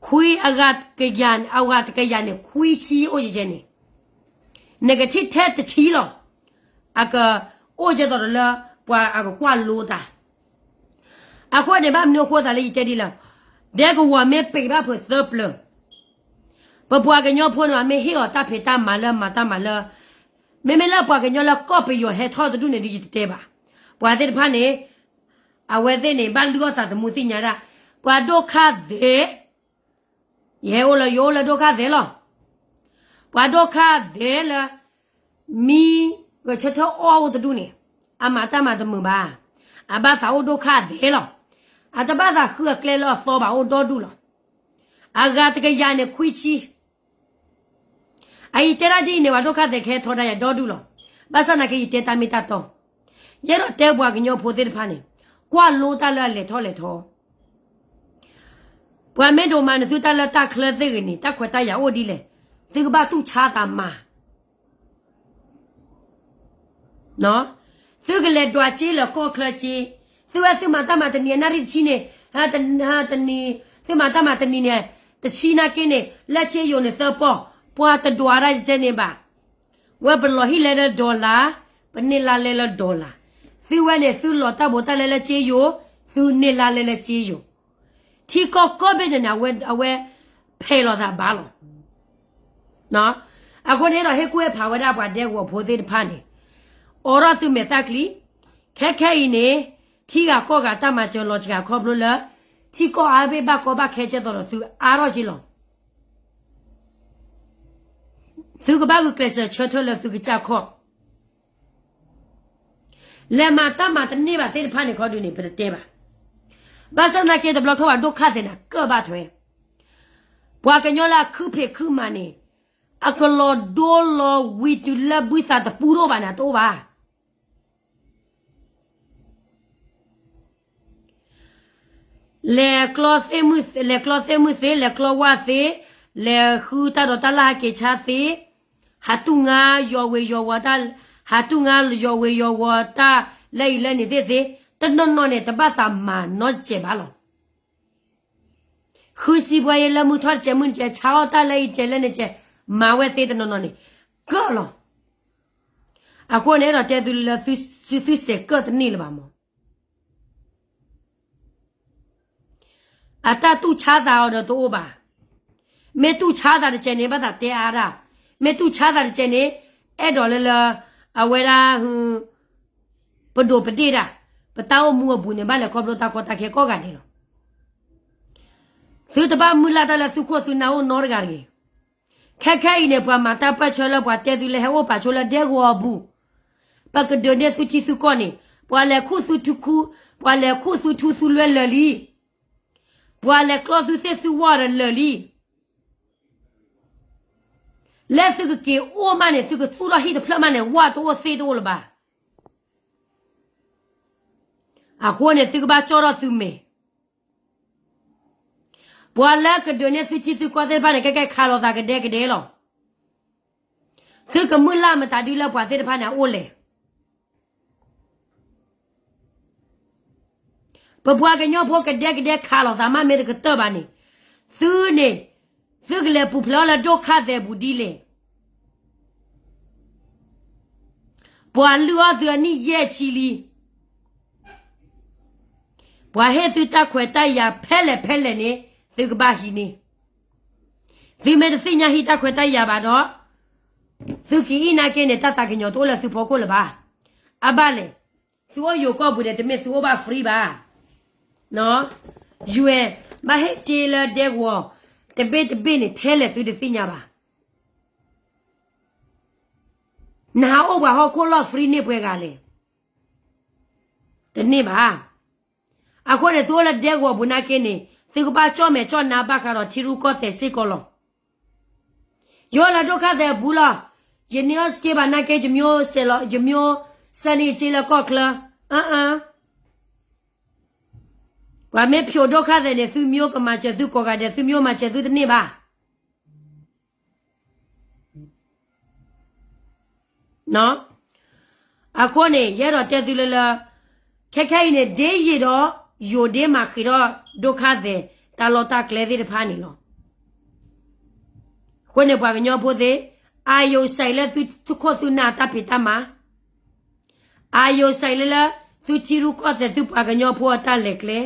ခွံအဂၤကယၤ, အဂၤတကယၤန့ၣ် ခွံဆံအိၣ်ကဲန့ၣ်, နကထံၣ်ထဲတဆံလီၤ. အကအိၣ်ကဲသိးဒီးလၢ ပှၤအကကွၢ်လိတၢ်. အဃိန့ၣ် ဘၣ်မနုၤအဃိသးလၢယတဲဒ်လဲၣ်, ဒဲကဝီၤမ့ၢ်ပံးဘၣ်ဖုးသၢပျၢၤ, ပပှၤကညီဖိန့ၣ် မ့ၢ်ဟ့ၣ်အီၤတၢ်ဖံးတၢ်မၤလၢမၤတၢ်မၤလၢ, မ့မ့ၢ်လၢပှၤကညီလၢကီၢ်ပယီၤဟဲထီၣ်တဒူၣ်န့ၣ်ဒီး ယတတဲဘၣ်. ပှၤသ့ၣ်တဖၣ်န့ၣ် အဝဲသ့ၣ်န့ၣ် ဘၣ်လုၢ်အီၣ်သးသမူသ့ၣ်ညါဒၣ်, ပှၤဒိၣ်ခါသဲး, ယဟဲအိၣ်လၢယအိၣ်လၢဒိၣ်ခါသဲးလီၤ. ပှၤဒိၣ်ခါသဲးလၢ မံဂဲၤဆၢထၢၣ်အီၣ်အိၣ်တဒူၣ်န့ၣ် အမၤတၢ်မၤတမုာ်ဘၣ်. အဘၣ်သးအိၣ်ဒိၣ်ခါသဲးလီၤ. အတဘၣ်သးဃုအကျဲလၢအသီဘၣ် အိၣ်ဒီဒူၣ်လီၤ. အဂၤတကယၤန့ၣ်ခွံဆံ အအံၤတဲဒၣ်ဒ်အံၤန့ၣ် ပှၤဒိၣ်ခါသဲးကဟဲထီဒါယၤဒီဒူၣ်လီၤ. ဘၣ်ဆၣ်သနာ်က့ ယတဲတၢ်မ့ၢ်တၢ်တီ, ယအဲၣ်ဒိးတဲပှၤကညီဖိသ့ၣ်တဖၣ်န့ၣ်, ကွၢ်လိတၢ်လၢအလဲၤထီၣ်လဲၤထီ, ပှၤမ့ၢ်ဒိးမၤန့ၢ်သုတၢ်လၢတၢ်ချၢသ့ၣ်ဂ့ၤန့ၣ် တၢ်ခွဲးတၢ်ယာ်အိၣ်ဒ်လဲၣ်, သုကဘၣ်တူၢ်ဆါသးမၤ သုကလဲၤဒွးစ့လၢကီၢ်ချၢစ့, သုဝဲသုမၤတၢ်မၤတနံၤအနၣ်ရံၣ်တဆံန့ၣ်, တနံၤ, သုမၤတၢ်မၤတနံၤန့ၣ်, တဆံနာ်က့န့ၣ် လၢစ့ယိၤန့ၣ်သၢပီၢ်, ပှၤတဒွးတၢ်ယကဲန့ၣ်ဘၣ်. ဝဲပလီၤဟံၣ်လဲလၢ dollar, ပန့ၢ်လါလဲလၢ dollar, သုဝဲန့ၣ် သုလီၤတၢ်ဘိးတၢ်လဲလၢစ့ယိၤ, သုန့ၢ်လါလဲလၢစ့ယိၤ ထံကီၢ်ကိးဘ့ၣ်န့ၣ်န့ၣ် အဝဲ, အဝဲဖဲးလိာ်သးဘၣ်လီၤ. အဃိန့ၣ်ဒီး ဟ့ၣ်ကူၣ်ဟ့ၣ်ဖးဝဲဒၣ်ပှၤဒဲကဝီၤဖိသ့ၣ်တဖၣ်န့ၣ်, အိးထီၣ်သုမဲာ်သၣ်ချံ, ခဲခဲအံၤန့ၣ် ထံဂၤကီၢ်ဂၤတၢ်မၤစၢၤလီၤစှၤခီဖျိလၢ ထံကီၢ်အါဘ့ၣ်ဘၣ်ကီဘၣ်ခဲကဲသိးဒီးသုအါထီၣ်က့လီၤ. သုကဘၣ်ဂုာ်ကျဲးစၢးဆၢထၢၣ်လၢသုကစၢ်ခီၣ် လဲၤမၤတၢ်မၤတန့ၢ်ဘၣ်သ့ၣ်တဖၣ်န့ၣ်ခီဒုးန့ၣ် ပတတဲဘၣ်. ဘၣ်ဆၣ်သနာ်က့ တဘျီခီပှၤဒိၣ်ခါသဲးန့ၣ် ကၢၣ်ဘၣ်ထွဲ, ပှၤကညီလၢအခုၣ်ဖံးခုၣ်မၤန့ၣ် အကလီၤဒိလီၤဝံၤတုၤလၢဘုသးတပူၤဒိၣ်ဘၣ်န့ၣ် တအိၣ်ဘၣ်. လဲၤကျီသ့ၣ်မုၢ်သ့, လဲၤကျီသ့ၣ်မုၢ်သ့, လဲၤကျီဝၣ်သ့, လဲၤဃုတၢ်ဒိးတၢ်လၢ်ဟးက့ၤဆါသ့, ဟးတူၢ်ငါယီၤဝ့ၤယီၤဝီၤတၢ်, ဟးတူၢ်ငါယီၤဝ့ၤယီၤဝီၤတၢ်လၢအံၤလၢန့ၣ်သ့ၣ်သ့, တနီၤနီၤန့ၣ် တဘၣ်သးမၤနီတစဲးဘၣ်လီၤ. ဃုစံးပှဲၤအံၤလၢမုၢ်ထီၣ်တစဲးမုၢ်တစဲး ဆါအီၣ်တၢ်လၢအံၤတစဲးလၢန့ၣ်တစဲး, မၤဝဲသ့တနီၤနီၤန့ၣ် ကၢၣ်လီၤ. အဃိန့ၣ်ဒီးတဲသုလၢသု, သုစဲးကၢၣ်တန့ၢ်လၢၤဘၣ်မး. အတၢ်တူၢ်ဆါသးအီၤဒီးတအိၣ်ဘၣ်. မ့ၢ်တူၢ်ဆါသးတစဲးန့ၣ် ဘၣ်သးတဲအါဒၣ်, မ့ၢ်တူၢ်ဆါသးတစဲးန့ၣ် အဲၣ်ဒိးလၢလၢ အဝဲဒၣ် ပဒိးပဒ့ၣ်ဒၣ်, ပတၢ်အိၣ်မူအပူၤန့ၣ် ဘၣ်လဲၤခီဖျိတၢ်ကီတၢ်ခဲကိးဂၤဒဲးလီၤ. သုတဘၣ်မုၢ်လၢ်တၢ်လၢသုခိၣ်သုနၢ်အိၣ်နီတဂၤတဂ့ၤ. ခဲခဲအံၤန့ၣ် ပှၤမၤတၢ်ပၢၢ်ဆၢလၢပှၤတဲသုလၢဟဲအိၣ်ပာ်ဆိလၢဒဲကဝီၤအပူၤ, ပကဒုးန့ၢ်သုထံသုကီၢ်န့ၣ် ပှၤလဲၤခူၣ်သုထူခူ, ပှၤလဲၤခူၣ်သုထူသုလွဲလၢာ်လံ. ပှၤလဲၤကျီသုသ့ၣ်သုဝီၢ်ဒီးလၢာ်လံ. လၢသုကက့ၤအိၣ်မးန့ၣ် သုကသူၣ်ထီၣ်ဟံၣ်တဖျၢၣ်မးန့ၣ် ဝၣ်တအိၣ်သ့တအိၣ်လၢၤဘၣ်. အဃိန့ၣ် သုကဘၣ်ကၠီၣ်ထီၣ်သုမဲာ်. ပှၤလၢကဒုးန့ၢ်သုထံသုကီၢ်သ့ၣ်တဖၣ်န့ၣ် ကဲကဲခးလိာ်သးကဒဲကဒဲလီၤ. သုကမုၢ်လၢ်မတၤဒုလၢပှၤသ့ၣ်တဖၣ်န့ၣ်အအိၣ်လဲၣ်. ပပှၤကညီဖိကဒဲကဒဲခးလိာ်သးမးမ့ၢ်တကတၢၢ်ဘၣ်န့ၣ်, သုန့ၣ်, သုကလဲၤပူၤဖျဲးအီၤလၢဒိၣ်ခါသဲးပူၤဒ်လဲၣ်. ပှၤလုၢ်အီၣ်သုအနံၣ်ယဲၢ်ဆံလံ. ပှၤဟ့ၣ်သုတၢ်ခွဲးတၢ်ယာ်ဖဲလဲၣ်ဖဲလဲၣ်န့ၣ် သုကဘၣ်ဟံးန့ၢ်. သုမ့ၢ်တသ့ၣ်ညါဟံးတၢ်ခွဲးတၢ်ယာ်ဘၣ်ဒီး, သုကအံၣ်နာ်က့န့ၣ် တၢ်သးကညီၤတအိၣ်လၢသုဖီခိၣ်လၢၤဘၣ်. အဘၣ်လဲၣ်, သုအိၣ်ယိၤကီၢ်ပူၤန့ၣ် တမ့ၢ်သုအိၣ်ဘၣ် free ဘၣ်. ယွဲၢ်, ဘၣ်ဟ့ၣ်စ့လၢဒဲကဝီၤ တဘ့ၣ်တဘ့ၣ်န့ၣ် ထဲလဲၣ်သုတသ့ၣ်ညါဘၣ်. နဟးအိၣ်ပှၤဟီၣ်ခိၣ်လီၢ် free န့ၢ်ပှဲၤဂၤလဲၣ်. တန့ၢ်ဘၣ်. အဃိန့ၣ် သုအိၣ်လၢဒဲကဝီၤပူၤနာ်က့န့ၣ် သုကဘၣ်ကၠီၣ်မဲာ်ကၠီၣ်နါဘၣ်ဃးဒီးထံရူၢ်ကီၢ်သဲးစ့ၢ်ကီးလီၤ. ယအိၣ်လၢဒိၣ်ခါသဲးအပူၤလီၤ. ယန့ၢ်အီၣ်စ့ဘၣ်နာ်က့ ယမ့ၢ်စဲးလီၤ, ယမ့ၢ်စဲးန့ၢ်စ့လၢကီၢ်ချၢ, အၢ, ပှၤမ့ၢ်ဖျိးဒိၣ်ခါသဲးန့ၣ် သုမ့ၢ်ကမၤစၢၤသုကိးဂၤဒဲး သုမ့ၢ်မၤစၢၤသုတန့ၢ်ဘၣ်. အဃိန့ၣ် ယအဲၣ်ဒိးတဲသုလၢလၢ, ခဲခဲအံၤန့ၣ် ဒ်ယံာ်ဒီး ယိၤဒ့မၤဃံးထီၣ်ဒိၣ်ခါသဲး တၢ်လီၢ်တၢ်ကျဲသ့ၣ်တဖၣ်န့ၣ်လီၤ. အဃိန့ၣ် ပှၤကညီဖိသ့ၣ်, အာရုံစိုက်လၢသုခိၣ်သုနၢ်တၢ်ဖံးတၢ်မၤ, အာရုံစိုက်လၢလၢ သုထံရူၢ်ကီၢ်သဲး သုပှၤကညီဖိအတၢ်လဲၤကျဲ,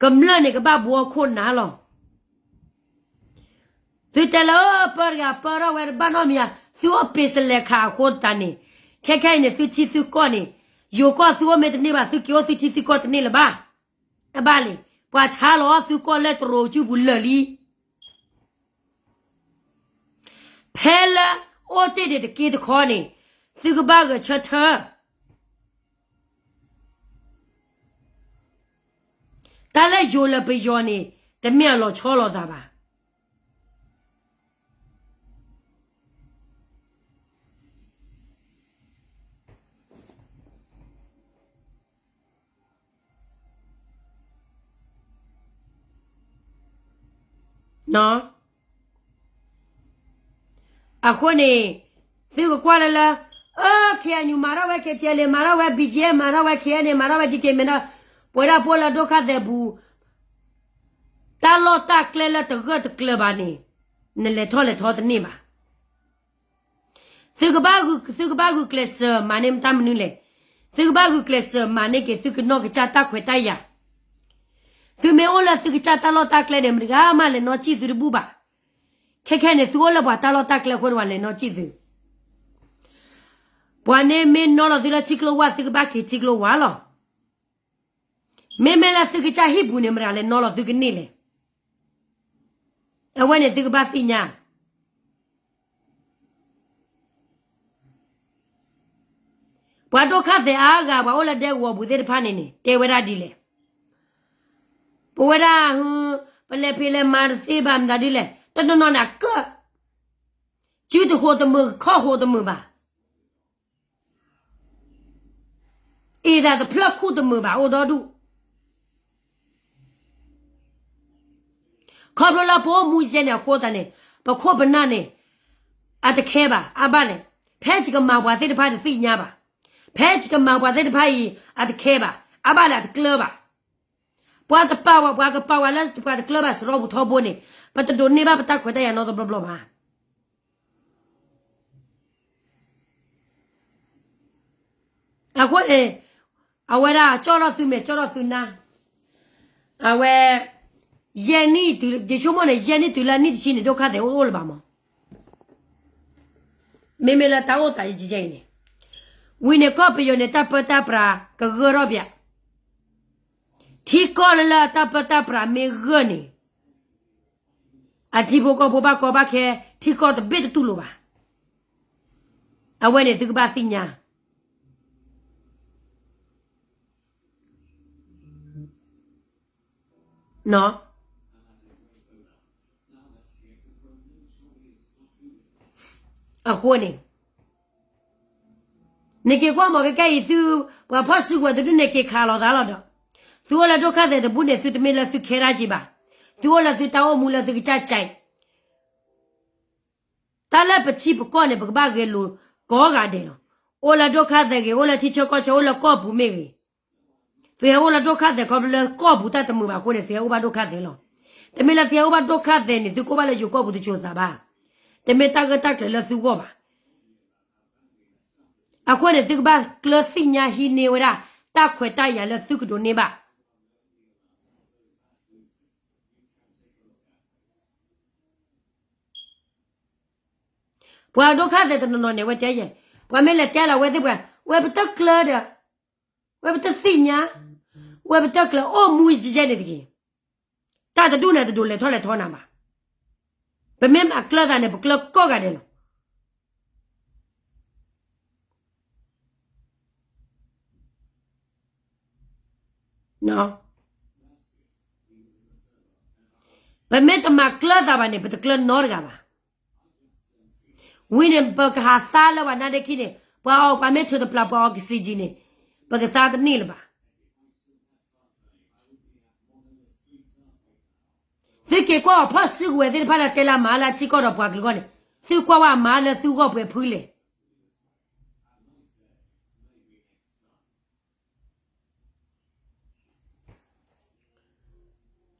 ကမျၢၢ်န့ၣ်ကဘၣ်ဘှီခိၣ်နၢ်လီၤ. သုတဲလၢ ပၢတဂၤပၢထီၣ်ဝဲတဘၣ်နီတမံၤဧါ, သုအိၣ်ပ့ၤစလဲၤခးအဃိသတးန့ၣ်, ခဲခဲအံၤန့ၣ် သုထံသုကီၢ်န့ၣ်, ယိၤကီၢ်သုအိၣ်မ့ၢ်တန့ၢ်ဘၣ် သုက့ၤအိၣ်သုထံသုကီၢ်တန့ၢ်လၢၤဘၣ်. အဘၣ်လဲၣ်, ပှၤဆါလီၤသုကီၢ်လၢတရိးကၠူၢ်ပူၤလၢာ်လံ. ဖဲလၢအိၣ်တ့ၢ်ဒံးတက့ၢ်တခီန့ၣ်, သုကဘၣ်ဂဲၤဆၢထၢၣ်. တၢ်လၢယိၤလၢပယီၤန့ၣ် တမ့ၢ်အလီၤဆီလိာ်သးဘၣ်. အဃိန့ၣ် သုကကွၢ်လၢလၢ, အၢ KNU မၤထီၣ်ဝဲ KTLA မၤထီၣ်ဝဲ BGF မၤထီၣ်ဝဲ KNA မၤထီၣ်ဝဲ DKBA မၤထီၣ်, ပဝဲဒၣ်ပအိၣ်လၢဒိၣ်ခါသဲးပူၤ, တၢ်လီၢ်တၢ်ကျဲလၢတဂၢၢ်တကျၢၤဘၣ်န့ၣ်, နလဲၤထီၣ်လဲၤထီတန့ၢ်ဘၣ်. သုကဘၣ်ဂုာ်ကျဲးစၢးမၤန့ၢ်တၢ်မနုၤလဲၣ်. သုကဘၣ်ဂုာ်ကျဲးစၢးမၤန့ၢ်က့ၤ သုကနီၢ်ကစၢ်တၢ်ခွဲးတၢ်ယာ်. သုမ့ၢ်အိၣ်လၢသုကစၢ်တၢ်လီၢ်တၢ်ကျဲန့ၣ် မတဂၤမးလဲၤနီၣ်စံၣ်သုတဘူၣ်ဘၣ်. ခဲခဲန့ၣ် သုအိၣ်လၢပှၤတၢ်လီၢ်တၢ်ကျဲအဃိန့ၣ် ပှၤလဲၤနီၣ်စံၣ်သု. ပှၤန့ၣ်မ့ၢ်နီၣ်လီၤသုလၢထံကျိဝါ သုကဘၣ်က့ၤထံကျိဝါလီၤ. မ့မ့ၢ်လၢသုကစၢ်ဟံၣ်ပူၤန့ၣ် မတၤလဲၤနီၣ်လီၤသုကန့ၢ်လဲၣ်. အဝဲန့ၣ်သုကဘၣ်သ့ၣ်ညါ. ပှၤဒိၣ်ခါသဲးအါဂၤ ပှၤအိၣ်လၢဒဲကဝီၤပူၤသ့ၣ်တဖၣ်န့ၣ်န့ၣ် တဲဝဲဒၣ်ဒ်လဲၣ်. ပဝဲဒၣ်, ပလဲၤဖံးလဲၤမၤတသ့ဘၣ်မတၤဒ်လဲၣ်. တနီၤနီၤန့ၣ်အကၢၣ်, စုတဟိးတမုာ် ခီၣ်ဟိးတမုာ်ဘၣ်. အံၤသးတဖျၢၣ်ခူၣ်တမုာ်ဘၣ် အိၣ်ဒီဒူၣ်. ခီဖျိလၢပအိၣ်မူယဲန့ၣ်အဃိသတးန့ၣ်, ပခိၣ်ပနၢ်န့ၣ် အတခဲဘၣ် အဘၣ်လဲၣ်. ဖဲယကမၤပှၤသ့ၣ်တဖၣ်တသ့ၣ်ညါဘၣ်. ဖဲယကမၤပှၤသ့ၣ်တဖၣ်အံၤ အတခဲဘၣ် အဘၣ်လဲၣ် အတကျၢၤဘၣ်. ပှၤတပာ်ဝဲ ပှၤကပာ်ဝဲလၢပှၤတကျၢၤဘၣ်စရီပူၤထီဘိန့ၣ်, ပတဒိးန့ၢ်ဘၣ်ပတၢ်ခွဲးတၢ်ယာ်နီတဘျီဘျီဘၣ်. အဃိန့ၣ်, အဝဲဒၣ်ကၠီၣ်ထီၣ်သုမဲာ်ကၠီၣ်ထီၣ်သုနါ, အဝဲ, ယဲၢ်နံၣ်တုၤ ယဆိကမိၣ်န့ၣ် ယဲၢ်နံၣ်တုၤလၢနံၣ်တဆံန့ၣ် ဒိၣ်ခါသဲးအိၣ်အိၣ်လၢၤဘၣ်မး. မ့မ့ၢ်လၢတၢ်အိၣ်သးယဲအံၤန့ၣ်, ဝံၤန့ၣ်ကီၢ်ပယီၤန့ၣ် တၢ်ပၢတၢ်ပြးကဂၢၢ်ထီၣ်ပၠး, ထံကီၢ်လၢလၢတၢ်ပၢတၢ်ပြးမ့ၢ်ဂၢၢ်န့ၣ်, အထံဖိကီၢ်ဖိဘၣ်ကီဘၣ်ခဲ, ထံကီၢ်တဘ့ၣ်တတူၢ်လိာ်ဘၣ်. အဝဲန့ၣ်သုကဘၣ်သ့ၣ်ညါ. အဃိန့ၣ်, နက့ၤကွၢ်မး ခဲကဲအံၤသု, ပှၤဖီၣ်စုကဝဲၤတဒူၣ်န့ၣ် က့ၤခးလိာ်သးလီၤဒီး, သုအိၣ်လၢဒိၣ်ခါသဲးတဘူၣ်န့ၣ် သုတမ့ၢ်လၢသုခဲရၣ်က့ဘၣ်. သုအိၣ်လၢသုတၢ်အိၣ်မူလၢသုကစၢ်ကဲး တၢ်လၢပထံပကီၢ်န့ၣ် ပကဘၣ်ဂဲၤလိာ်ကိးဂၤဒဲးလီၤ. အိၣ်လၢဒိၣ်ခါသဲးဂ့ၤ, အိၣ်လၢထံဆၢကီၢ်ဆၢ, အိၣ်လၢကီၢ်ပူၤမ့ၢ်ဂ့ၤ, သုဟဲအိၣ်လၢဒိၣ်ခါသဲးခီဖျိလၢကီၢ်ပူၤတၢ်တမုာ်ဘၣ်အဃိန့ၣ် သုဟဲအိၣ်ဘၣ်ဒိၣ်ခါသဲးလီၤ. တမ့ၢ်လၢသုဟဲအိၣ်ဘၣ်ဒိၣ်ခါသဲးန့ၣ် သုကအိၣ်ဘၣ်လၢယိၤကီၢ်ပူၤတစိၤသးဘၣ်. တမ့ၢ်တၢ်ဂၢၢ်တၢ်ကျၢၤလၢသုဂီၢ်ဘၣ်. အဃိန့ၣ် သုကဘၣ်ကျၢၤသ့ၣ်ညါဟံးန့ၢ်ဝဲဒၣ် တၢ်ခွဲးတၢ်ယာ်လၢသုကဒိးန့ၢ်ဘၣ် ပှၤဒိၣ်ခါသဲးတနီၤနီၤန့ၣ် ဝဲတဲယဲၢ်, ပှၤမ့ၢ်လဲၤတဲလီၤဝဲသ့ၣ်ပှၤ, ဝဲပတကျၢၤဒီး, ဝဲပတသ့ၣ်ညါ, ဝဲပတကျၢၤအိၣ်မူယဲန့ၣ်တဂ့ၤ. တၢ်တဒူၣ်န့ၣ် တဒိးလဲၤထီၣ်လဲၤထီနၤဘၣ်. ပမ့ၢ်မၤကျၢၤသးန့ၣ် ပကျၢၤကိးဂၤဒဲးလီၤ. ပမ့ၢ်တမၤကျၢၤသးဘၣ်န့ၣ် ပတကျၢၤနီတဂၤဘၣ်. ဝံၤန့ၣ် ပကဟးသါလၢပှၤနါဒ့ခံန့ၣ် ပှၤအီၤ ပှၤမ့ၢ်ထုးတပျၢ် ပှၤအီၤကစံးကၠံန့ၣ် ပကသါတန့ၢ်လၢၤဘၣ်. သုက့ၤကွၢ်အီၤဖီၣ်စုကဝဲၤသ့ၣ်တဖၣ်လၢ တဲလၢမၤလၢထံကီၢ်ဒီးပှၤကလုာ်အဂီၢ်န့ၣ်, သုကွၢ်ဝဲအမၤလၢသုဂီၢ်ပှဲၤဖုလဲၣ်.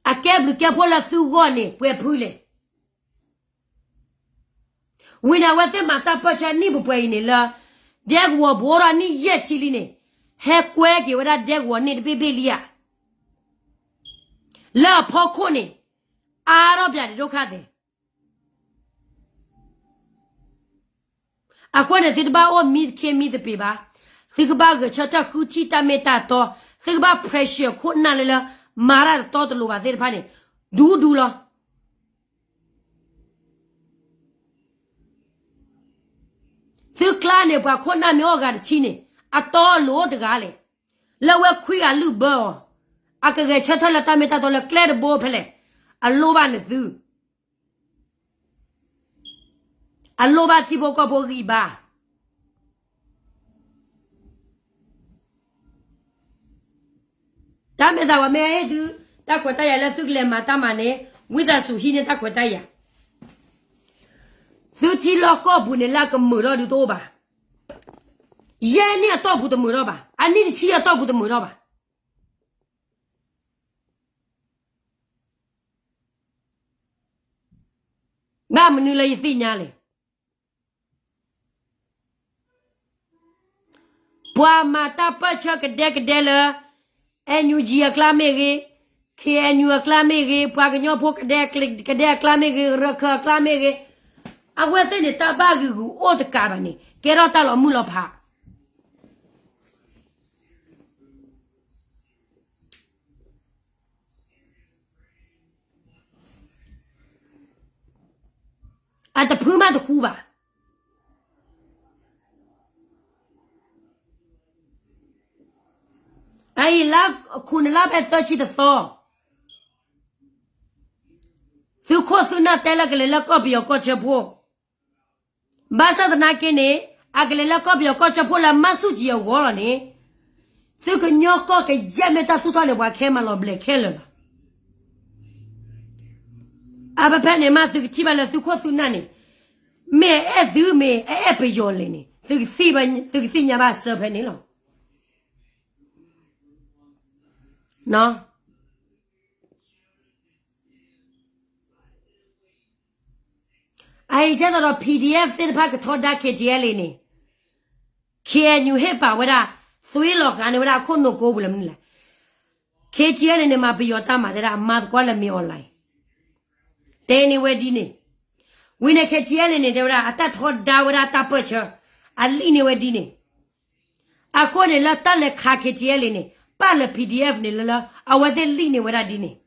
အကဲဘျုးကဲဖှိၣ်လၢသုဂီၢ်န့ၣ် ပှဲၤဖုလဲၣ်. ဝံၤန့ၣ် အဝဲသ့ၣ်မၤတၢ်ပၢၢ်ဆၢနံၣ်ပှဲၤပှဲၤအံၤန့ၣ်လၢ ဒဲကဝီၤပူၤအိၣ်ဒီးနံၣ်ယဲၢ်ဆံလံန့ၣ်, ဟဲကွဲက့ၤဝဲဒၣ်ဒဲကဝီၤန့ၣ်တဘ့ၣ်ဘ့ၣ်လံဧါ. လၢအဖီခိၣ်န့ၣ် အါထီၣ်ပၠးဒံးဒိၣ်ခါသဲး. အဃိန့ၣ် သုတဘၣ်အိၣ်မံသခ့မံသပ့ၤဘၣ်. သုကဘၣ်ဂဲၤဆၢထၢၣ်ဃုထံၣ်တၢ်မ့ၢ်တၢ်တီ, သုကဘၣ် pressure ခိၣ်နၢ်လၢလၢ မၤတၢ်တတီတလိၤဘၣ်သ့ၣ်တဖၣ်န့ၣ် ဒူဒူလီၤ. သုကျါန့ၣ် ပှၤခိၣ်နၢ်မ့ၢ်အီၣ်ဂၤတဆံန့ၣ် အတီအလိၤတဂၤလဲၣ်. လၢဝဲခွံဂၤလုၢ်ဘၢအီၤ, အကဂဲၤဆၢထၢၣ်လၢတၢ်မ့ၢ်တၢ်တီလၢကျဲတဘိဖဲလဲၣ်, အလိၣ်ဘၣ်န့ၣ်သု အလိၣ်ဘၣ်ထံဖိကီၢ်ဖိဂံၢ်ဘါ. တၢ်မ့ၢ်သးပှၤမ့ၢ်ဟ့ၣ်သု တၢ်ခွဲးတၢ်ယာ်လၢသုကလဲၤမၤတၢ်မၤန့ၣ် ဝံသးစူၤဟံးန့ၢ်တၢ်ခွဲးတၢ်ယာ်. သုထံလီၢ်ကီၢ်ပူၤန့ၣ်လၢအကမုာ်ထီၣ်ဒုးတအိၣ်ဘၣ်. ယဲၢ်နံၣ်အတီၢ်ပူၤတမုာ်ထီၣ်ဘၣ်, အနံၣ်တဆံအတီၢ်ပူၤတမုာ်ထီၣ်ဘၣ်. ဘၣ်မနုၤလၢယသ့ၣ်ညါလဲၣ်. ပှၤမၤတၢ်ပၢၢ်ဆၢကဒဲကဒဲလၢ NUG အကျါမ့ၢ်ဂ့ၤ, KNU အကျါမ့ၢ်ဂ့ၤ, ပှၤကညီဖိကဒဲကဒဲအကျါမ့ၢ်ဂ့ၤ, ရခၢၣ်အကျါမ့ၢ်ဂ့ၤ, အဝဲသ့ၣ်န့ၣ် တၢ်ဘၣ်ဂံာ်ဂူာ်အိၣ်တကးဘၣ်န့ၣ် ကဲထီၣ်တၢ်လီၤမုၢ်လီၤဖး အတဖုမးတဃူဘၣ်. အအံၤလါခူးန့ၣ်လါဖဲသၢဆံတသီ, သုခိၣ်သုနၢ်တဲလၢကလဲၤလၢကီၢ်ပယီၤကီၢ်ဆၢဖှိၣ်, ဘၣ်ဆၣ်သနာ်က့န့ၣ် အကလဲၤလၢကီၢ်ပယီၤကီၢ်ဆၢဖှိၣ်လၢမၤဆူၣ်ကံအဂီၢ်လီၤန့ၣ်, သုကညီကီၢ်ကယဲၢ်မ့ၢ်တၢ်သူၣ်ထီၣ်န့ၣ် ပှၤခဲမၤလီၤဘျဲးခဲလၢာ်လီၤ. အဖဲဖဲန့ၣ်မး သုကထံၣ်ဘၣ်လၢသုခိၣ်သုနၢ်န့ၣ် မ့ၢ်အအဲၣ်သုမ့ၢ်အအဲၣ်ပယီၤလဲၣ်န့ၣ် သုကသ့ၣ်ညါဘၣ်စၢဖဲန့ၣ်လီၤ. အအံၤကဲသိးဒီး PDF သ့ၣ်တဖၣ်ကထီဒါ KTLA န့ၣ်, KNU ဟ့ၣ်ပာ်ဝဲဒၣ် သွံလီၤဃာ်န့ၢ်ဝဲဒၣ်အခိၣ်နူာ်ကိးပူၤလၢမနုၤလဲၣ်. KTLA န့ၣ် မၤပယီၤတၢ်မၤတဲဒၣ် အမၤသကိးလၢမ့ၢ် online တဲန့ၢ်ဝဲဒ်န့ၣ်, ဝံၤန့ၣ် KTLA န့ၣ် တဲဝဲဒၣ် အတၢ်ထီဒါဝဲဒၣ်တၢ်ပၢၢ်ဆၢ အလံၣ်န့ၢ်ဝဲဒ်န့ၣ်. အဃိန့ၣ် လၢတၢ်လဲၤခး KTLA န့ၣ် ပာ်လၢ PDF န့ၣ်လၢလၢ အဝဲသ့ၣ်လံၣ်န့ၢ်ဝဲဒၣ်ဒ်န့ၣ်.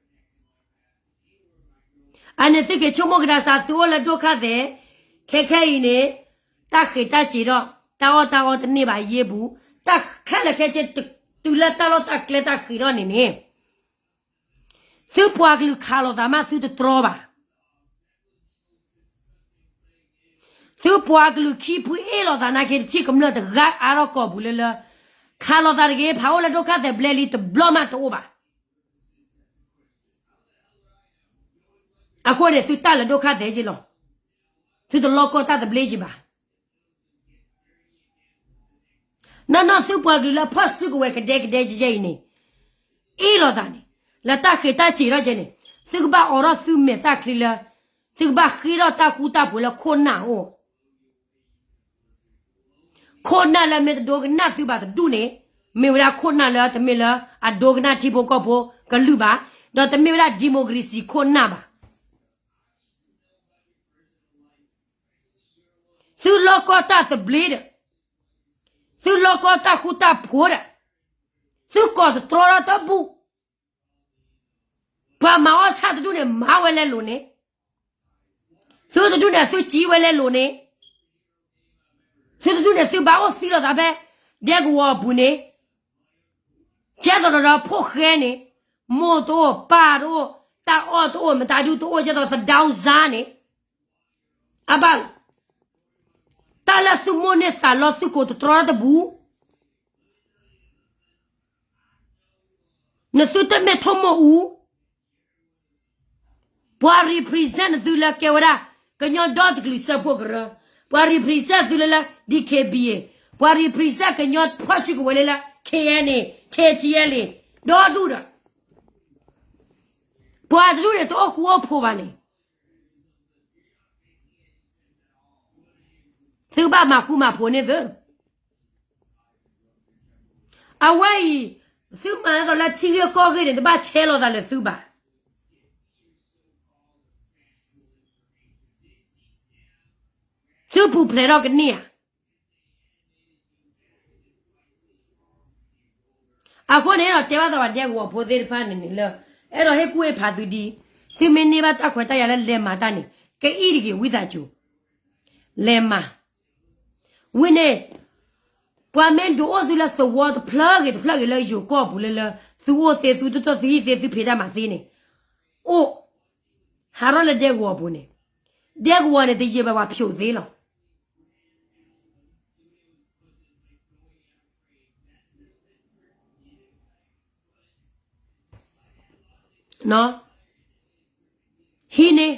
အန့ၣ်သုက့ၤဆိကမိၣ်ကဒါစး သုအိၣ်လၢဒိၣ်ခါသဲး, ခဲခဲအံၤန့ၣ် တၢ်ဃ့ၢ်တၢ်စ့ၤထီၣ် တၢ်အီၣ်တၢ်အီတန့ၢ်ဘၣ်ယ့ပူၤ, တၢ်ခဲလၢာ်ခဲဆ့ တုၤလၢတၢ်လီၢ်တၢ်ကျဲတၢ်ဃ့ၢ်ထီၣ်န့ၣ်န့ၣ် သုပှၤကလုာ်ခးလိာ်သးမး သုတတြီဘၣ်. သုပှၤကလုာ်ခံဖုအ့ၣ်လိာ်သးနာ်က့ တထံၣ်ကမျၢၢ်တဂၤအါထီၣ်ကီၢ်ပူၤလၢလၢ, ခးလိာ်သးတဂ့ၤ, ဖးအိၣ်လၢဒိၣ်ခါသဲးဘျဲလံတဘျီမးတအိၣ်ဘၣ်. အဃိန့ၣ် သုတၢ်လၢဒိၣ်ခါသဲးက့လီၤ. သုတလီၢ်ကီၢ်တၢ်သဘျ့က့ဘၣ်. နီၢ်နီၢ်သုပှၤကလုာ်လၢဖီၣ်စုကဝဲၤကဒဲကဒဲကဲအံၤန့ၣ်, အ့ၣ်လိာ်သးန့ၣ်, လၢတၢ်ဃ့ၢ်တၢ်စ့ၤထီၣ်ကဲန့ၣ်, သုကဘၣ်အိးထီၣ်သုမဲာ်သၣ်ချံလၢ သုကဘၣ်ဃ့ထီၣ်တၢ်ဃူတၢ်ဖိးလၢခိၣ်နၢ်အအိၣ်. ခိၣ်နၢ်လၢမ့ၢ်တဒိကနၣ်သုဘၣ်တဒူၣ်န့ၣ်, မ့ၢ်ဝဲဒၣ်ခိၣ်နၢ်လၢတမ့ၢ်လၢအဒိကနၣ်ထံဖိကီၢ်ဖိကလုာ်ဘၣ်, ဒီးတမ့ၢ်ဝဲဒၣ် democracy ခိၣ်နၢ်ဘၣ်. သုလီၢ်ကီၢ်တၢ်သဘျ့ဒီး, သုလီၢ်ကီၢ်တၢ်ဃူတၢ်ဖိးဒီး, သုကိးတတြီထီၣ်တဘူၣ်. ပှၤမၤအီၣ်ဆၣ်တဒူၣ်န့ၣ် မၤဝဲလဲၤလိာ်န့ၣ်, သုတဒူၣ်န့ၣ် သုစံးဝဲလဲၤလိာ်န့ၣ်, သုတဒူၣ်န့ၣ် သုဘၣ်အိၣ်သံလိာ်သးဖဲ ဒဲကဝီၤအပူၤန့ၣ်, ကဲသိးဒီးဒီးဖိၣ်ဃဲန့ၣ်, မိၢ်တအိၣ်ပၢ်တအိၣ်, တၢ်အီၣ်တအိၣ် မတၤဒုတအိၣ် ကဲသိးသဒၢစါန့ၣ်, အဘၣ်လီၤ. တၢ်လၢသုမိၢ်န့ၢ်သးလီသုကိးတတြီတဘူၣ်. နသုတမ့ၢ်ထိၣ်မိၢ်အူ, ပှၤ represent နသုလၢကဲဝဲဒၣ် ကညီဒီတကလုာ်စၢဖှိၣ်ကရၢ, ပှၤ represent သုလၢလၢ DKBA, ပှၤ represent ကညီဖီၣ်စုကဝဲၤလၢလၢ KNA, KTLA ဒီဒူၣ်ဒီး, ပှၤတဒူၣ်န့ၣ် တအိၣ်ဃူအိၣ်ဖိးဘၣ်န့ၣ် သုကဘၣ်မၤဃူမၤဖိးန့ၢ်သု, အဝဲအံၤ သုမၤဒ်သိးလၢထံဂ့ၢ်ကီၢ်ဂ့ၢ်န့ၣ် တဘၣ်ဆဲးလီၤသးလၢသုဘၣ်. သုပူၤဖျဲးထီၣ်ကန့ၢ်ဧါ. အဃိန့ၣ် အဲၣ်ဒိးတဲဘၣ်သးပှၤဒဲကဝီၤဖိသ့ၣ်တဖၣ်န့ၣ်န့ၣ်လၢ အဲၣ်ဒိးဟ့ၣ်ကူၣ်ဟ့ၣ်ဖးသုဒ်, သုမ့ၢ်န့ၢ်ဘၣ်တၢ်ခွဲးတၢ်ယာ်လၢလဲၤမၤတၢ်န့ၣ် ကအံၣ်တဂ့ၤဝံသးစူၤ, လဲၤမၤ ဝံၤန့ၣ် ပှၤမ့ၢ်ဒုးအိၣ်သုလၢသဝီတဖျၢၣ်ဂ့ၤတဖျၢၣ်ဂ့ၤလၢယိၤကီၢ်ပူၤလၢလၢ သုအိၣ်သ့ သုတတီၢ် သုဟံၣ်သ့ သုဖံးတၢ်မၤသ့န့ၣ် အိၣ် ဟးထီၣ်လၢဒဲကဝီၤပူၤန့ၣ်, ဒဲကဝီၤန့ၣ် တယံာ်ဘၣ်ပှၤဖျိးသ့လီၤ. ဟံးန့ၢ်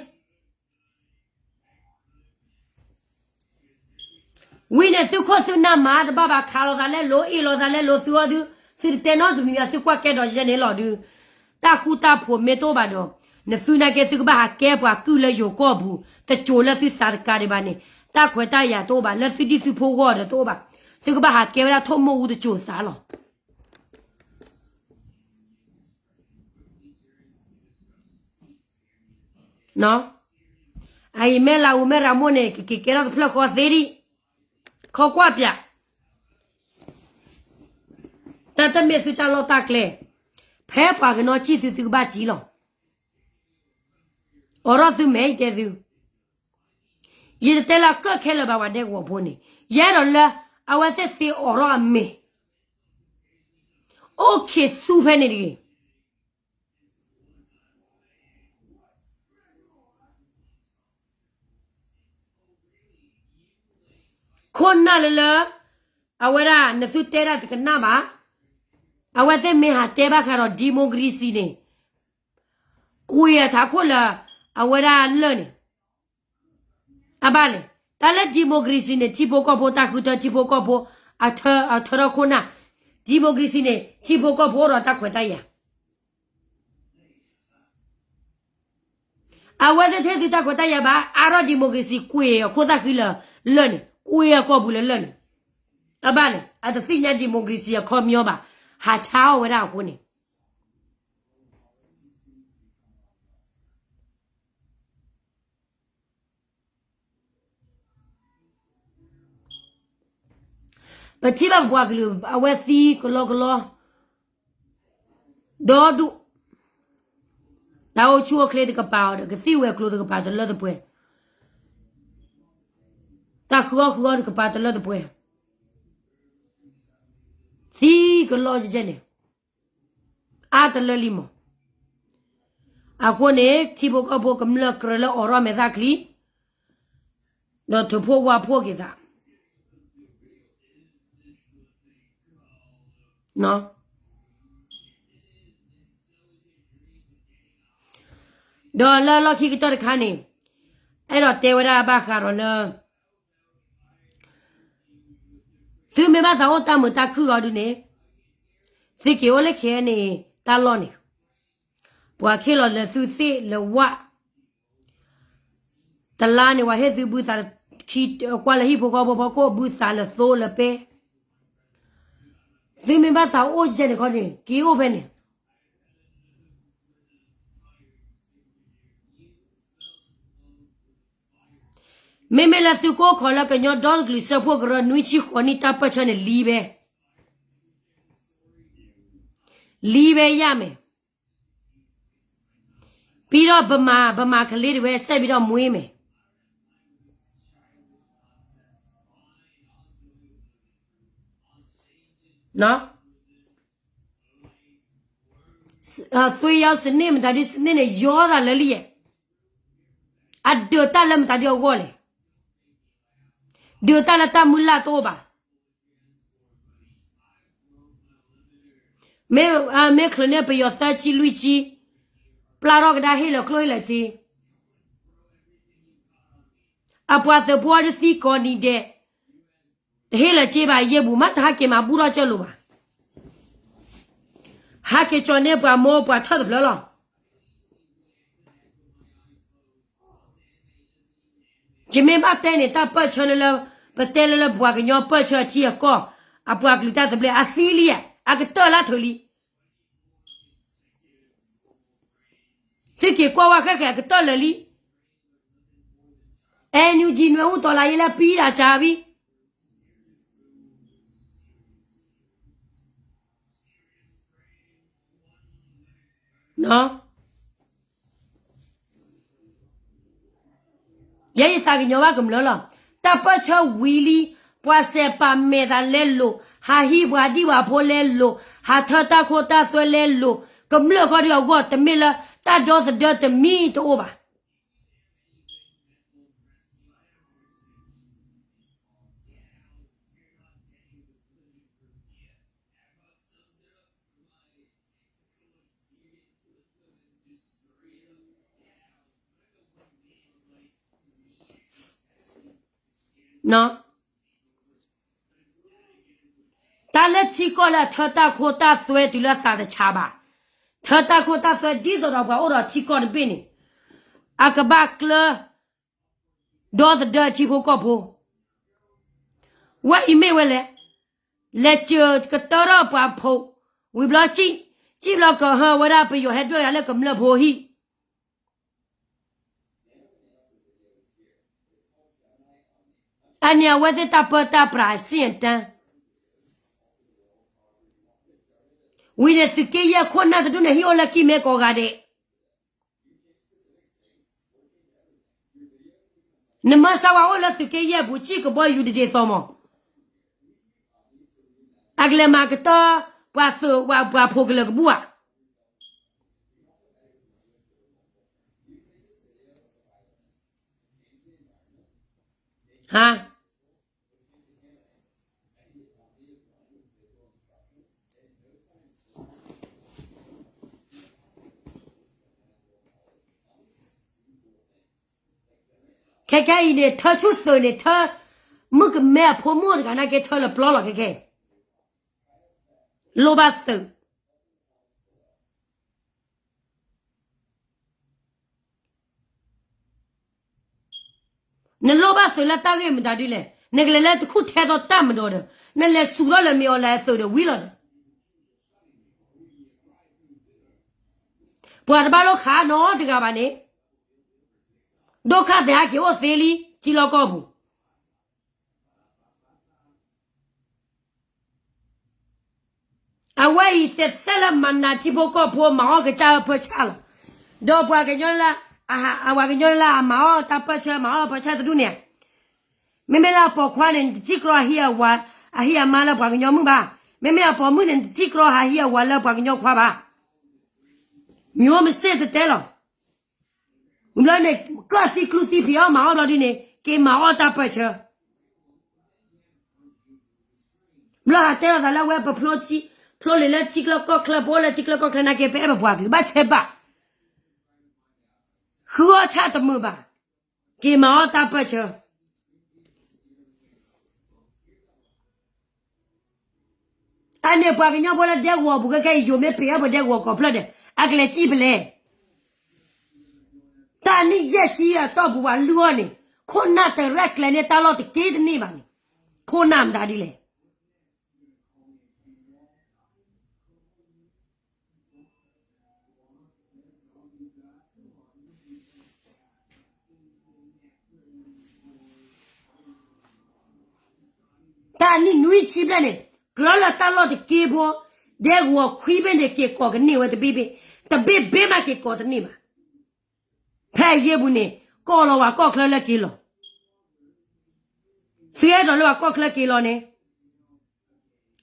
ဝံၤန့ၣ် သုခိၣ်သုနၢ်မၤတဘၣ်ဘၣ် ခးလိာ်သးလဲလိာ် အ့ၣ်လိာ်သးလဲလိာ်သုအီၤဒုး, သုတတဲနီတမံၤဘၣ် သုကွၢ်ကဲဒီးယဲန့ၣ်လီၤဒုး, တၢ်ဃူတၢ်ဖိးမ့ၢ်တအိၣ်ဘၣ်ဒီး နသုနာ်က့သုကဘၣ်ဟးကဲပှၤကုၢ်လၢယိၤကီၢ်ပူၤ တစိၤလၢသုသးတကးဒံးဘၣ်န့ၣ် တၢ်ခွဲးတၢ်ယာ်တအိၣ်ဘၣ် လၢသုဒံၣ်သုဖိဂီၢ်ဒီးတအိၣ်ဘၣ်, သုကဘၣ်ဟးကဲဝဲဒၣ်ထိၣ်မိၢ်အူတစိၤသးလီၤ. အအံၤမ့ၢ်လၤအူမ့ၢ်ရၤမိၢ်န့ၣ် ကက့ၤကဲထီၣ်တဖျၢၣ်ဃီသ့ဒံး, ခီကွၢ်ပၠး, တၢ်တမ့ၢ်သုတၢ်လီၢ်တၢ်ကျဲ, ဖဲပှၤကညီစံၣ်သုသုကဘၣ်စံၣ်လီၤ. အိးထီၣ်သုမဲာ်ယတဲသု, ယတတဲလၢကၢၣ်ခဲလၢာ်ဘၣ်ပှၤဒဲကဝီၤဖိန့ၣ်, ယအဲၣ်ဒိးလၢ အဝဲသ့ၣ်သ့အိးထီၣ်အမဲာ်, အိၣ်ခ့သူဖဲန့ၣ်တဂ့ၤ ခိၣ်နၢ်လၢလၢ အဝဲဒၣ် နသုတဲဒၣ်တကနၣ်ဘၣ်, အဝဲသ့ၣ်မ့ၢ်ဟးတဲဘၣ်ဃးဒီး democracy န့ၣ်, ကွံာ်အထးခိၣ်လၢ အဝဲဒၣ်လၢၢ်န့ၣ်, အဘၣ်လဲၣ်, တၢ်လၢ democracy န့ၣ် ထံဖိကီၢ်ဖိတၢ်ဃုထၢ ထံဖိကီၢ်ဖိ အထၢထီၣ်ခိၣ်နၢ်, democracy န့ၣ် ထံဖိကီၢ်ဖိအိၣ်ဒီးတၢ်ခွဲးတၢ်ယာ် အဝဲသ့ၣ်တဟ့ၣ်သုတၢ်ခွဲးတၢ်ယာ်ဘၣ်, အါထီၣ် democracy ကွံာ်အခိၣ်သၣ်ဃံလၢလၢၢ်န့ၣ်, ကွံာ်အကီၢ်ပူၤလၢလၢၢ်န့ၣ်, အဘၣ်လဲၣ်, အတသ့ၣ်ညါ democracy အခီပညီဘၣ်, ဟးဆါအီၣ်ဝဲဒၣ်အဃိန့ၣ် ပထံၣ်ဘၣ်ပပှၤကလုာ် အဝဲသံကလီကလီ ဒီဒူၣ်, တၢ်အိၣ်ဆူၣ်အိၣ်ချ့တကပၤအီၤဒီး ကသံၣ်ဝဲၤကျိၤတကပၤတလၢတပှဲၤ, တၢ်ဃုအီၣ်ဃုအီတကပၤတလၢတပှဲၤ, သံကလီကဲန့ၣ် အါတလၢလံမး. အဃိန့ၣ် ထံဖိကီၢ်ဖိကမျၢၢ်ကြၢးလၢအိးထီၣ်မဲာ်သၣ်ချံ ဒီးထုးဖှိၣ်ဝါဖှိၣ်က့ၤသး, ဒီးလၢလီၢ်ခံကတၢၢ်တခါန့ၣ် အဲၣ်ဒိးတဲဝဲဒၣ်ဘၣ်ဃးဒီးလၢ သုမ့ၢ်ဘၣ်သးအိၣ်တၢ်မုာ်တၢ်ခုၣ်အီၤဒုန့ၣ် သုက့ၤအိၣ်လၢခဲအံၤန့ၣ် တၢ်လီၢ်န့ၣ် ပှၤခ့ၣ်လီၤလၢသုသ့ၣ်လၢဝၣ် တလါန့ၣ် ပှၤဟ့ၣ်သုဘုသး ခံ ကွၢ်လၢဟံၣ်ဖိဃီဖိဖီခိၣ် ဘုသးလၢသိလၢပဲ, သုမ့ၢ်ဘၣ်သးအိၣ်ယဲၢ်န့ၣ်ခီန့ၣ် က့ၤအိၣ်ဖဲန့ၣ် မ့မ့ၢ်လၢသုကအိၣ်ခိးလၢကညီဒီတကလုာ်စၢဖှိၣ်ကရၢ နွံဆံဃိးနံၣ်တၢ်ပၢၢ်ဆၢန့ၣ် လံဘဲ, လံဘဲယၢ်မဲာ်, ပြီးတော့ ဗမာ ဗမာကလေးတွေပဲ ဆက်ပြီးတော့မွေးမယ်. သွေးရောင်းစနစ် မတၤဒုစနစ်န့ၣ် ယီၤသးလၢလံယဲၢ်, အဒုးတၢ်လၢမတၤဒုအဂီၢ်လဲၣ်, ဒုးတၢ်လၢတၢ်မုၢ်လၢ်တအိၣ်ဘၣ်. မ့ၢ် မ့ၢ်ချုးန့ၢ်ပယီၤသၢဆံလွံၢ်ဆံ, ပျၢ်ထီၣ်ကဒါဟ့ၣ်လီၤကျိၣ်ဟ့ၣ်လီၤစ့, အပှၤသုးဖိအီၤဒုးသံကိးနံၤဒဲး, တဟ့ၣ်လီၤစ့ဘၣ် ယဲၢ်ဘူးမး တဟးက့ၤမၤဘူၣ်ထီၣ်ကၢၢ်လိာ်ဘၣ်. ဟးက့ၤကၠီၤန့ၢ်ပှၤမိၢ်ပှၤထၢၣ်တဖျၢၣ်လီၤ. ယမ့ၢ်ဘၣ်တဲန့ၣ် တၢ်ပၢၢ်ဆၢလၢလၢ ပတဲလၢလၢပှၤကညီပၢၢ်ဆၢအထံအကီၢ် အပှၤကလုာ်တၢ်သဘျ့အသံလံဧါ အကတၢၢ်လၢထုးလံ. သုက့ၤကွၢ်ဝဲဃဲဃဲ အကတၢၢ်လၢာ်လံ. အဲ နယူၣ်ကၠံ နွဲၣ်ဟူတီလၢယဲလၢပံဒၣ်ကၢဘံ ယဲယသးကညီၤဘၣ်ကမျၢၢ်လီၤ. တၢ်ပၢၢ်ဆၢဝံၤလံ, ပှၤစဲးပာ်မဲာ်သးလဲလိာ်, ဟးဟံးပှၤဒံၣ်ပှၤဖိလဲလိာ်, ဟးထၢတၢ်ခိတၢ်သွဲလဲလိာ်, ကမျၢၢ်ဃီဒုအဂီၢ် တမ့ၢ်လၢတၢ်ဒီသဒၢတမံၤတအိၣ်ဘၣ်. တၢ်လၢထံကီၢ်လၢအထၢတၢ်ခိတၢ်သွဲတုၤလၢသးတဆါဘၣ်. ထၢတၢ်ခိတၢ်သွဲဒ်သိးဒီးပှၤအိၣ်ဒီးထံကီၢ်တဘ့ၣ်န့ၣ်, အကဘၣ်ကျၢဒီသဒၢထံဖိကီၢ်ဖိ. ဝဲအံၤမ့ၢ်ဝဲလဲၣ်, လဲၤစၢၤကတၢၢ်ထီၣ်ပှၤဖိ, ဝံၤဘျီစံၣ်, စံၣ်ဘျီကဟၢဝဲဒၣ်ပယီၤဟဲဒွဲၣ်ဂၤလၢကမျၢၢ်ဖိဟံၣ် အန့ၣ်အဝဲသ့ၣ်တၢ်ပၢတၢ်ပြးအစံၣ်အတၢ်, ဝံၤန့ၣ်သုးက့ယဲၢ်ခိၣ်နၢ်တဒူၣ်န့ၣ် ဟံၣ်အိၣ်လၢကံၢ်မဲကိးဂၤဒဲး, နမၢစၢၤဝဲအိၣ်လၢသုးက့ယဲၢ်ပူၤ စံၣ်ကဘီယူၤတဒ်သိးမး, အကလဲၤမၤကတၢၢ် ပှၤသုးဝဲပှၤဖိကလၢာ်ကဘူၣ်ဧါ ဟါ ခဲခဲအံၤန့ၣ် ထၢဆူၣ်သုးန့ၣ် ထၢ မုၣ်ကမဲအဖိမုၣ်တဂၤနာ်က့ထၢလၢပျီလီၤခဲခဲ, လိၣ်ဘၣ်သုး နလိၣ်ဘၣ်သုးလၢတၢ်ဂ့ၢ်မတၤဒ်လဲၣ်, နကလဲၤလၢတခူၣ်ထဲသိးတၢ်မဒီးဒီး နလဲၤစူၤထီၣ်လၢမ့ၢ်အီၤလဲၤသုးဒီးဝံၤလီၤဒီး ပှၤတဘၣ်လိၣ်ခးနီတဂၤဘၣ်န့ၣ်, ဒိၣ်ခါသဲးဟဲက့ၤအိၣ်သ့လံ ထံလီၢ်ကီၢ်ပူၤ အဝဲအံၤသဲးသဲလၢမၤနးထံဖိကီၢ်ဖိမၤအီၣ်ကစၢ်အၢပၢဆၣ်လီၤ. ဒီးပှၤကညီလၢ, ပှၤကညီလၢအမၤအီၣ်တၢ်ပၢၢ်ဆၢမၤအီၣ်ပၢဆၣ်တဒူၣ်န့ၣ်, မ့မ့ၢ်လၢအပိာ်ခွါန့ၣ် နတထံၣ်ကြီအဟံးအဝၤ, အဟံးအမါလၢပှၤကညီမုၣ်ဘၣ်. မ့မ့ၢ်အပိာ်မုၣ်န့ၣ် နတထံၣ်ကြီဟးဟံးအဝၤလၢပှၤကညီခွါဘၣ်. မ့ၢ်မ့ၢ်စ့ၢ်တဲတဲလီၤ. ဝံၤဘျီန့ၣ် ကၢၣ်သံကျူသံဖံးအီၣ်မၤအီၣ်ဘျီဒ်န့ၣ် က့ၤမၤအီၣ်တၢ်ပၢၢ်ဆၢ. ဘျီဟးတဲလီၤသးလၢဝဲပဖျိ, ဖျိလံာ်လၢထံချၢကီၢ်ချၢ ပအိၣ်လၢထံချၢကီၢ်ချၢနာ်က့ ပအဲၣ်ပပှၤကလုာ်ဘၣ်ဆဲးဘၣ်, ဃုအီၣ်ဆၣ်တမုာ်ဘၣ်, က့ၤမၤအီၣ်တၢ်ပၢၢ်ဆၢ. အန့ၣ်ပှၤကညီဖိလၢဒဲကဝီၤပူၤခဲခဲအံၤ ယိၤမ့ၢ်ပ့ၤအီၣ်ပဒဲကဝီၤကီၢ်ဖျၢၣ်ဒီး အကလဲၤစံၣ်ဖဲလဲၣ်. တၢ်နံၣ်ယဲၢ်ဆံအတီၢ်ပူၤပှၤလုၢ်အီၣ်န့ၣ် ခိၣ်နၢ်တရဲၣ်ကျဲၤန့ၢ်တၢ်လီၢ်တက့ၢ်တန့ၢ်ဘၣ်န့ၣ်, ခိၣ်နၢ်မတၤဒ်လဲၣ်. တၢ်နံၣ်နွံဆံဘျဲၣ်န့ၣ် ကြၢးလၢတၢ်လီၢ်တက့ၢ်ဖိ, ဒဲကဝီၤခွံဘ့ၣ်န့ၣ် က့ၤကိးကန့ၢ်ဝဲတဘ့ၣ်ဘ့ၣ်, တဘ့ၣ်ဘ့ၣ်မးက့ၤကိးတန့ၢ်ဘၣ်. ဖဲအယ့ၢ်ပူၤန့ၣ် ကိးလီၤဝဲကီၢ်ချၢလၢက့ၤလီၤ. သုအဲၣ်ဒိးလၢပှၤကီၢ်ချၢက့ၤလီၤန့ၣ်,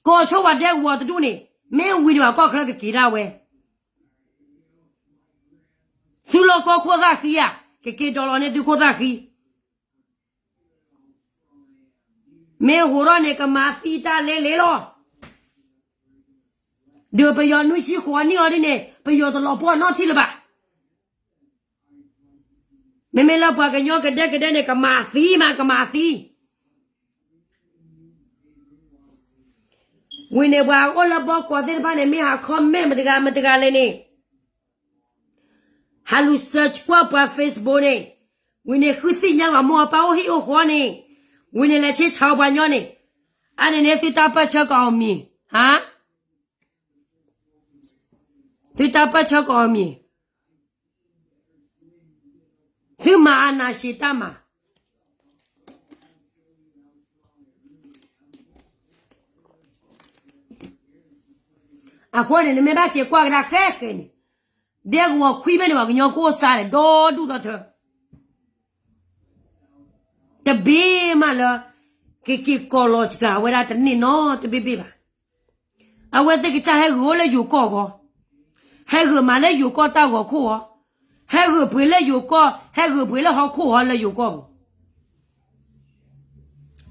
ကိးဆိဝဲဒဲကဝီၤတဒူၣ်န့ၣ် မ့ၢ်ဝံၤန့ၣ်ပှၤကီၢ်ချၢကက့ၤဒၣ်ဝဲ. သုလီၢ်ကီၢ်ခိၣ်သၣ်ဃံဧါ, ကက့ၤဒိးလီၤန့ၢ်သုခိၣ်သၣ်ဃံ. မ့ၢ်ဟိးထီၣ်န့ၣ် ကမၤသံတၢ်လဲလဲလီၤ. ဒီးပယီၤနွံဆံဃိးနံၣ်အီၤဒ်န့ၣ် ပယီၤတလီၤပှီၢ်နီတထံၣ်လၢၤဘၣ်. မ့မ့ၢ်လၢပှၤကညီကဒဲကဒဲန့ၣ် ကမၤသံမး ကမၤသံ. ဝံၤန့ၣ်ပှၤအိၣ်လၢဘီကီးသ့ၣ်တဖၣ်န့ၣ် မ့ၢ်ဟး comment မတဂၤမတဂၤလဲၣ်န့ၣ် ဟးလူၤ search ကွၢ်ပှၤ Facebook န့ၣ်, ဝံၤန့ၣ်ဃုသ့ၣ်ညါဂီၤမိၢ်အပၢ်အိၣ်ဟံၣ်အိၣ်ဃီန့ၣ်, ဝံၤန့ၣ်လဲၤဆ့ဆးပှၤညီန့ၣ်, အါန့ၣ်န့ၣ်သုတၢ်ပၢၢ်ဆၢကအီၣ်မံၤ, ဟါ သုတၢ်ပၢၢ်ဆၢကအီၤမ့ၢ် သုမၤအနၢ်ၡ့တၢ်မၤ အဃိန့ၣ် နမ့ၢ်ဘၣ်က့ၤကွၢ်ကဒါဃဲဃဲန့ၣ်, ဒဲကဝီၤခွံဘ့ၣ်န့ၣ် ပှၤကညီကအိၣ်စါလဲၣ် ဒီဒူၣ်ဒီထၢ, တဘ့ၣ်မးလၢ ကက့ၤကီၤလီၤစှၤဝဲဒၣ်တန့ၢ်နီတဘ့ၣ်ဘ့ၣ်ဘၣ်. အဝဲသ့ၣ်ကစၢ်ဟဲဂုာ်အိၣ်လၢယိၤကီၢ်အဂီၢ်, ဟဲဂုာ်မၤလၢယိၤကီၢ်တၢ်ဂီၤခိၣ်အီၤ, ဟဲဂုာ်ပှ့ၤလၢယိၤကီၢ်, ဟဲဂုာ်ပှ့ၤလၢဟီၣ်ခိၣ်အီၤလၢယိၤကီၢ်ပူၤ,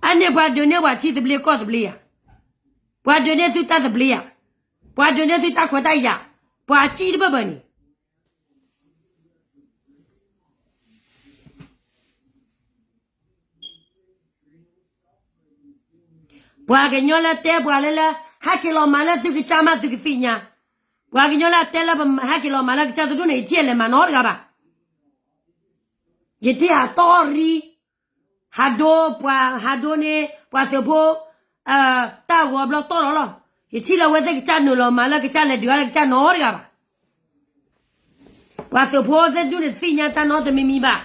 အန့ၣ်ပှၤဒုးန့ၢ်ပှၤထံသဘျ့ကီၢ်သဘျ့ဧါ, ပှၤဒုးန့ၢ်သုတၢ်သဘျ့ဧါ, ပှၤဒုးန့ၢ်သုတၢ်ခွဲးတၢ်ယာ်, ပှၤစံၣ်တဘၢၣ်ဘၢၣ်န့ၣ် ပှၤကညီလၢတဲပှၤလၢလၢ ဟဲက့ၤလီၤမၤလၢသုကစၢ်မးသုကသ့ၣ်ညါ, ပှၤကညီလၢအတဲလၢပဟဲက့ၤလီၤမၤလၢကစၢ်တဒူၣ်န့ၣ် ယထံၣ်အလဲၤမၤနီတဂၤဘၣ်. ယထံၣ်ဟးတီၢ်ရံ ဟးဒိပှၤ ဟးဒိန့ၢ်ပှၤသုးဖိ တၢ်ဂီၤဘျီတီၢ်လီၤလီၤ. ယထံၣ်လၢအဝဲသ့ၣ်ကစၢ်နုာ်လီၤမၤလၢကစၢ်လဲၤဒုးအါလၢကစၢ်နီတဂၤဘၣ်. ပှၤသုးဖိသ့ၣ်တဒူၣ်န့ၣ်သ့ၣ်ညါတၢ်နီတမံၤမံၤဘၣ်.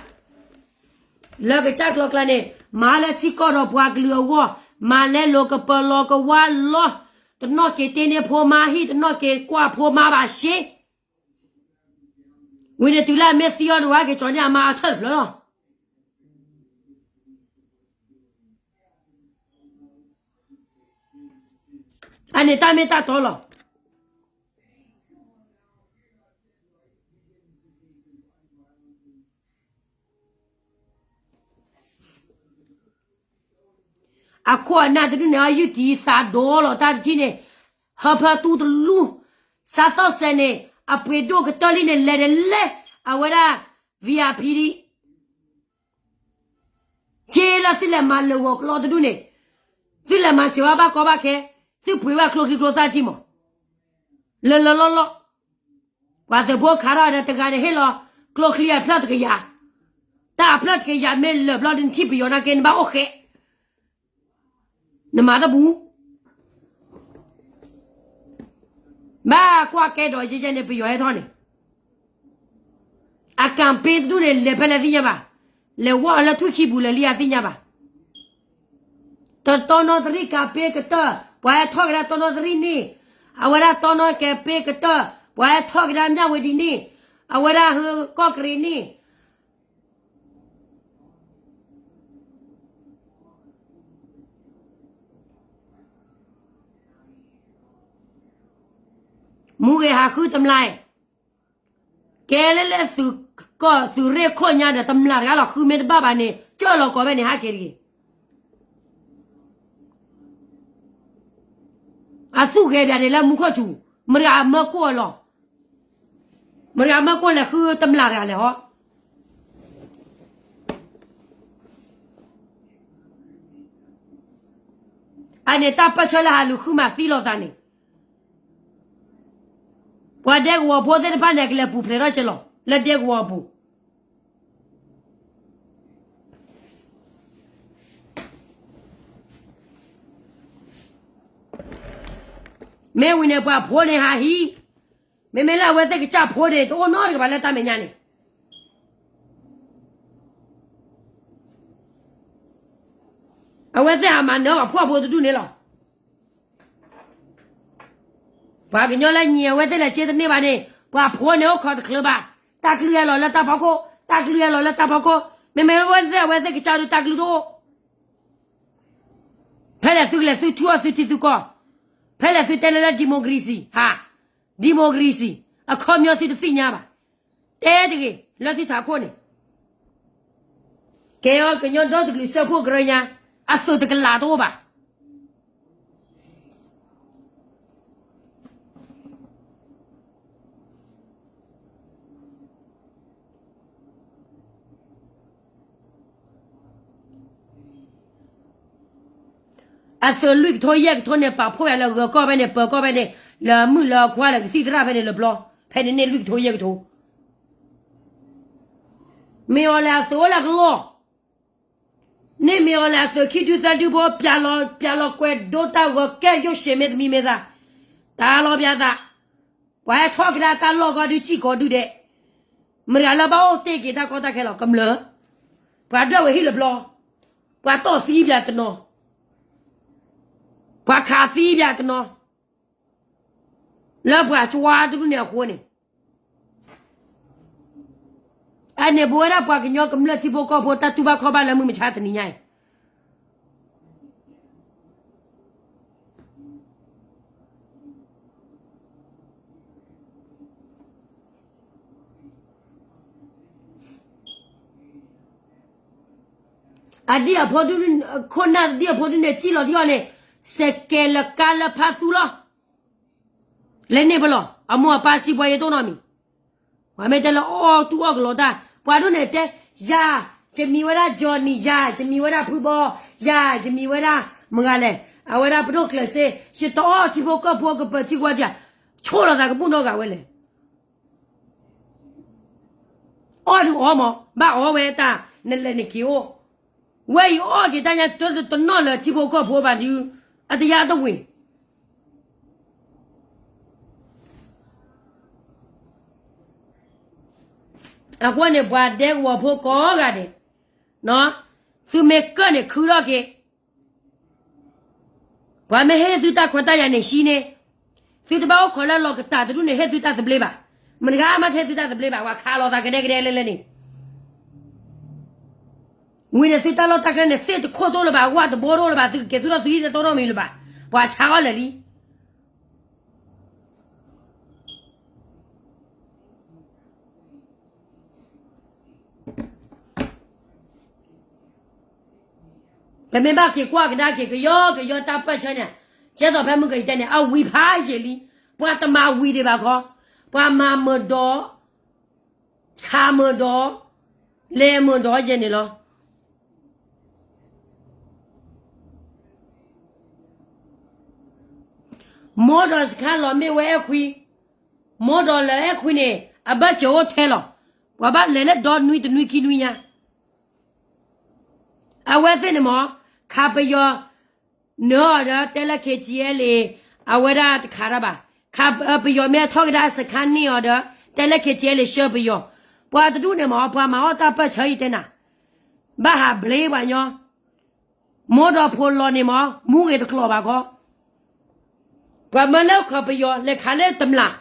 လၢကစၢ်ကျီကျါန့ၣ် မၤလၢထံကီၢ်ဒီးပှၤကလုာ်အဂီၢ်, မၤလဲလိာ်ကပၢၤလီၤကဝါလီၤ, တနီၣ်က့ၤတ့န့ၢ်ဖိမါဟံၣ်, တနီၣ်က့ၤကွၢ်ဖိမါဘၣ်ရှ့ ဝံၤန့ၣ်တုၤလၢအမ့ၢ်သံအီၤဒိၣ်ဝဲက့ၤကၠီန့ၢ်အမါအထၢၣ်တဖျၢၣ်လီၤ. အန့ၣ်တၢ်မ့ၢ်တၢ်တီလီၤ. အခိၣ်အနၢ်တဒူၣ်န့ၣ် အယုၢ်တံၢ်သးဒိလီၤတၢ်တထံၣ်န့ၣ်, ဟၢဖၢတူတလူၢ်, စးသီၣ်စဲးန့ၣ် အပှ့ၤဒိၣ်ကတၢၢ်လံန့ၣ် လဲၤဒ်လဲၣ်, အဝဲဒၣ် VIP ဒ် က့လၢသုလဲၤမၤလၢာ်ဂီၤကျီတဒူၣ်န့ၣ်, သုလဲၤမၤစၢၤဝဲဘၣ်ကီဘၣ်ခဲ, သုပှ့ၤဝဲကျိချံကျိသၣ်တံၢ်မး, လၢလၢလီၢ်လီၢ်, ပှၤသုးဖိခးထီၣ်ဒီးတဂၤန့ၣ်ဟ့ၣ်လီၤ ကျိချံအဖျၢၣ်တကယၤ, တၢ်အဖျၢၣ်တကယၤမ့ၢ်လၢာ်ဘျီဒ်နထံၣ်ပယီၤနာ်က့ နဘၣ်အိၣ်ဃဲး နမၤတဘူး, ဘၣ်ကွၢ်ကဲဒီးယဲယဲန့ၣ် ပယီၤဟဲထီၣ်န့ၣ်, အကၣ်ပ့တဒူၣ်န့ၣ် လဲၤဖဲလဲၣ်သ့ၣ်ညါဘၣ်, လဲၤဝဲအီၤလၢထွံၣ်ခံပူၤလၢာ်လံအသ့ၣ်ညါဘၣ်. တတီနီသရံၣ်ကၣ်ပ့ကတၢၢ် ပှၤဟဲထီၣ်ကဒါတီနီသရံၣ်န့ၣ်, အဝဲဒၣ်တီနီကၣ်ပ့ကတၢၢ် ပှၤဟဲထီၣ်ကဒါမၠၣ်ဝတံၤန့ၣ်, အဝဲဒၣ်ဟၢကီၢ်ကရံၣ်န့ၣ် မူဂ့ၤဟးဃုတမျၢ်, ကဲလၢလၢသုးကီၢ်သုးရ့ၣ်ခိၣ်ညါဒီး တမျၢ်တဂၤလီၤ ဃုမ့ၢ်တဘၣ်ဘၣ်န့ၣ် ကၢၢ်လီၤကီးဖဲန့ၣ် ဟးက့ၤတဂ့ၤ. အသူၣ်ဂဲၤဘၣ်န့ၣ်လၢမူခိၣ်စူၤ, မတၤဂၤအမၢကိၢ်အလီၢ်, မတၤဂၤအမၢကိၢ်လဲၤဃုတမျၢ်တဂၤလဲၣ်ဟီ. အန့ၣ်တၢ်ပၢၢ်ဆၢလၢဟးလူၤဃုမၤသံလိာ်သးန့ၣ်, ပှၤဒဲကဝီၤဖိသ့ၣ်တဖၣ်န့ၣ် ကလဲၤပူၤဖျဲးထီၣ်က့ၤလီၤ လၢဒဲကဝီၤအပူၤ မ့ၢ်ဝံၤန့ၣ် ပှၤဖိန့ၣ်ဟးဟံး, မ့မ့ၢ်လၢအဝဲသ့ၣ်ကစၢ်ဖိန့ၣ် တအိၣ်နီတဂၤဘၣ်လၢတၢ်မဲာ်ညါန့ၣ်, အဝဲသ့ၣ်ဟးမၤနၢၤပှၤဖှီၣ်ဖိတဒူၣ်န့ၣ်လီၤ. ပှၤကညီလၢညံၤအဝဲသ့ၣ်လဲၤက့ၤတန့ၢ်ဘၣ်န့ၣ် ပှၤဖိန့ၣ်အိၣ်ခိးတချုးဘၣ်, တၢ်ကလုၢ်ဟဲလီၤလၢတၢ်ဖီခိၣ်, တၢ်ကလုၢ်ဟဲလီၤလၢတၢ်ဖီခိၣ်, မ့မ့ၢ်ဝဲသ့ၣ်အဝဲသ့ၣ်ကစၢ်ဒုးတၢ်ကလုၢ်တအိၣ် ဖဲလဲၣ်သုကလဲၤသုထူၣ်အီၤသုထံသုကီၢ်, ဖဲလဲၣ်သုတဲလၢလၢ democracy ဟါ, democracy အခီပညီသုတသ့ၣ်ညါဘၣ်, တဲတဂ့ၤ လၢသုထးခိၣ်န့ၣ်, ကဲအီၤကညီဒီတကလုာ်စၢဖှိၣ်ကရၢညါ, အသုးတကလးတအိၣ်ဘၣ်. အသုးလွံၢ်ကထိယဲၢ်ကထိန့ၣ် ပာ်ဖှိၣ်ဝဲလၢဂၢၤကီၢ်ဖဲန့ၣ် ပၢၤကီၢ်ဖဲန့ၣ်, လၢမုၣ်လၢခွါလၢကသံၣ်သရၣ်ဖဲန့ၣ်လၢဘျီ, ဖဲန့ၣ်န့ၣ်လွံၢ်ကထိယဲၢ်ကထိ, မ့ၢ်အီၤလဲၤအသုးအိၣ်လၢကလီၢ်, န့ၣ်မ့ၢ်အီၤလဲၤအသုးခံဒုသၢဒုဖိ ပျးလီၤကွဲးဒိတၢ်ဂီၤကဲယိၣ်ရှဲးမ့တမံၤမ့ၢ်သး, တၢ်လီၤပျးသး, ပှၤဟဲထီၣ်ကဒါတၢ်လီၢ်ကီၢ်ဒုးစံၣ်ကီးဒုးဒဲး, မတၤလၢဘၣ်အိၣ်တ့ၢ်က့ၤတၢ်ကီတၢ်ခဲလီၤ ကမျၢၢ်, ပှၤဒွဲၣ်ဝဲဟံၣ်လၢဘျီ, ပှၤတီၢ်သံဘျးတနီၤ, ပှၤခးသံဘျးတနီၤ, လၢပှၤကွၢ်တဒူၣ်န့ၣ်အဃိန့ၣ် အန့ၣ်ပဝဲဒၣ်ပှၤကညီကမျၢၢ်ထံဖိကီၢ်ဖိတၢ်တူၢ်ဘၣ်ခီၣ်ဘၣ်လၢမုၢ်မဆါတနံၤညါအံၤ အဒံၣ်အဖိဒု, ခိၣ်နၢ်ဒံၣ်အဖိဒုန့ၣ် စံၣ်လီၤထံအီၤန့ၣ်, စဲးကဲးလၢကါလၢဖးသူလီၤ လဲၤန့ၢ်ပလီၢ်, အမိၢ်အပၢ်စံးပှၤယတိၢ်နီတမံၤ, ပှၤမ့ၢ်တဲလၢအီၣ်တူၢ်အီၣ်ကလီတၢ်, ပှၤဒိၣ်န့ၣ်တဲ, ယၤ, ယမံၤဝဲဒၣ် Johnny ယၤ, ယမံၤဝဲဒၣ်ဖုဘီ, ယၤ, ယမံၤဝဲဒၣ် မတၤလဲၣ်, အဝဲဒၣ်ပဒိၣ်ကျၢၤစ့, ယတအီၣ်ထံဖိကီၢ်ဖိကပၢၤထံကွၢ်တၢ်, ဆိၣ်လီၤသးကဘူၣ်နီတဂၤဝဲလဲၣ် အီၣ်ဒုးအီၣ်မး, ဘၣ်အီၣ်ဝဲတၢ်နလဲၤနက့ၤအိၣ်, ဝဲအံၤအီၣ်က့ၤတၢ်ညါတနီၢ်လၢထံဖိကီၢ်ဖိဘၣ်ဒုး, အတယါတဝ့ၢ် အဃိန့ၣ် ပှၤဒဲကဝီၤဖိကိးဂၤဒဲး, သုမ့ၢ်ကၢၣ်န့ၣ်ခုထီၣ်က့ၤ, ပှၤမ့ၢ်ဟ့ၣ်သုတၢ်ခွဲးတၢ်ယာ်န့ၣ် ဟံးန့ၢ်, သုတဘၣ်အိၣ်ခိးလၢလီၢ်ကတၢ်တဒူၣ်န့ၣ် ဟ့ၣ်သုတၢ်သဘျ့ဘၣ်, မတၤဂၤမးတဟ့ၣ်သုတၢ်သဘျ့ဘၣ်, ပှၤခးလီၤသးကဒဲကဒဲလၢလၢန့ၣ် ဝံၤန့ၣ်သုတၢ်လီၢ်တၢ်ကျဲန့ၣ် သ့ၣ်တခိၣ်တအိၣ်လၢၤဘၣ်, ဝၣ်တဘိတအိၣ်လၢၤဘၣ်, သုကကဲၤသူၣ်ထီၣ်သုဟံၣ်တတီတမံၤလၢၤဘၣ်, ပှၤဆါအီၣ်လၢာ်လံ ပမ့ၢ်ဘၣ်က့ၤကွၢ်ကဒါက့ၤ ကယီကယီတၢ်ပၢၢ်ဆၢန့ၣ်, ကဲသိးဖဲမုၢ်ကယံၤတဲန့ၣ် အဝံၤဖးယံာ်လံ, ပှၤတမၤဝံၤဒံးဘၣ်ခီ, ပှၤမၤမုာ်ဒီး, ခးမုာ်ဒီး, လဲၤမုာ်ဒီးယဲၢ်န့ၣ်လီၤ. မိၢ်ဒီးစခါလီၤမ့ၢ်ဝဲအဲၣ်ခွံ, မိၢ်ဒီးလၢအဲၣ်ခွံန့ၣ် အဘၢၣ်စၢၤအိၣ်ထဲလီၤ, ပှၤဘၣ်လဲၤလၢဒီနွံတနွံခံနွံညါ အဝဲသ့ၣ်န့ၣ်မ့ၢ် ခးပယီၤနၢၤအီၤဒီး တဲလၢ ခ့ၣ်ကၠံၣ်အဲၣ်လ့ၣ် အဝဲဒၣ်တခးတၢ်ဘၣ်, ခးပယီၤမ့ၢ်ထီၣ်ကဒါစခါန့ၢ်အီၤဒီး တဲလၢ ခ့ၣ်ကၠံၣ်အဲၣ်လ့ၣ် ဆှၢပယီၤ, ပှၤတဒူၣ်န့ၣ်မ့ၢ် ပှၤမၤအီၣ်တၢ်ပၢၢ်ဆၢအံၤတဲနၤ, ဘၣ်ဟးဘျ့ပှၤညီ, မိၢ်ဒီးဖိလီၤန့ၣ်မ့ၢ် မူဂ့ၤတကျိၤဘၣ်ခီ, ပှၤမၢလၢခီပယီၤ လဲၤခးလၢတမျၢ်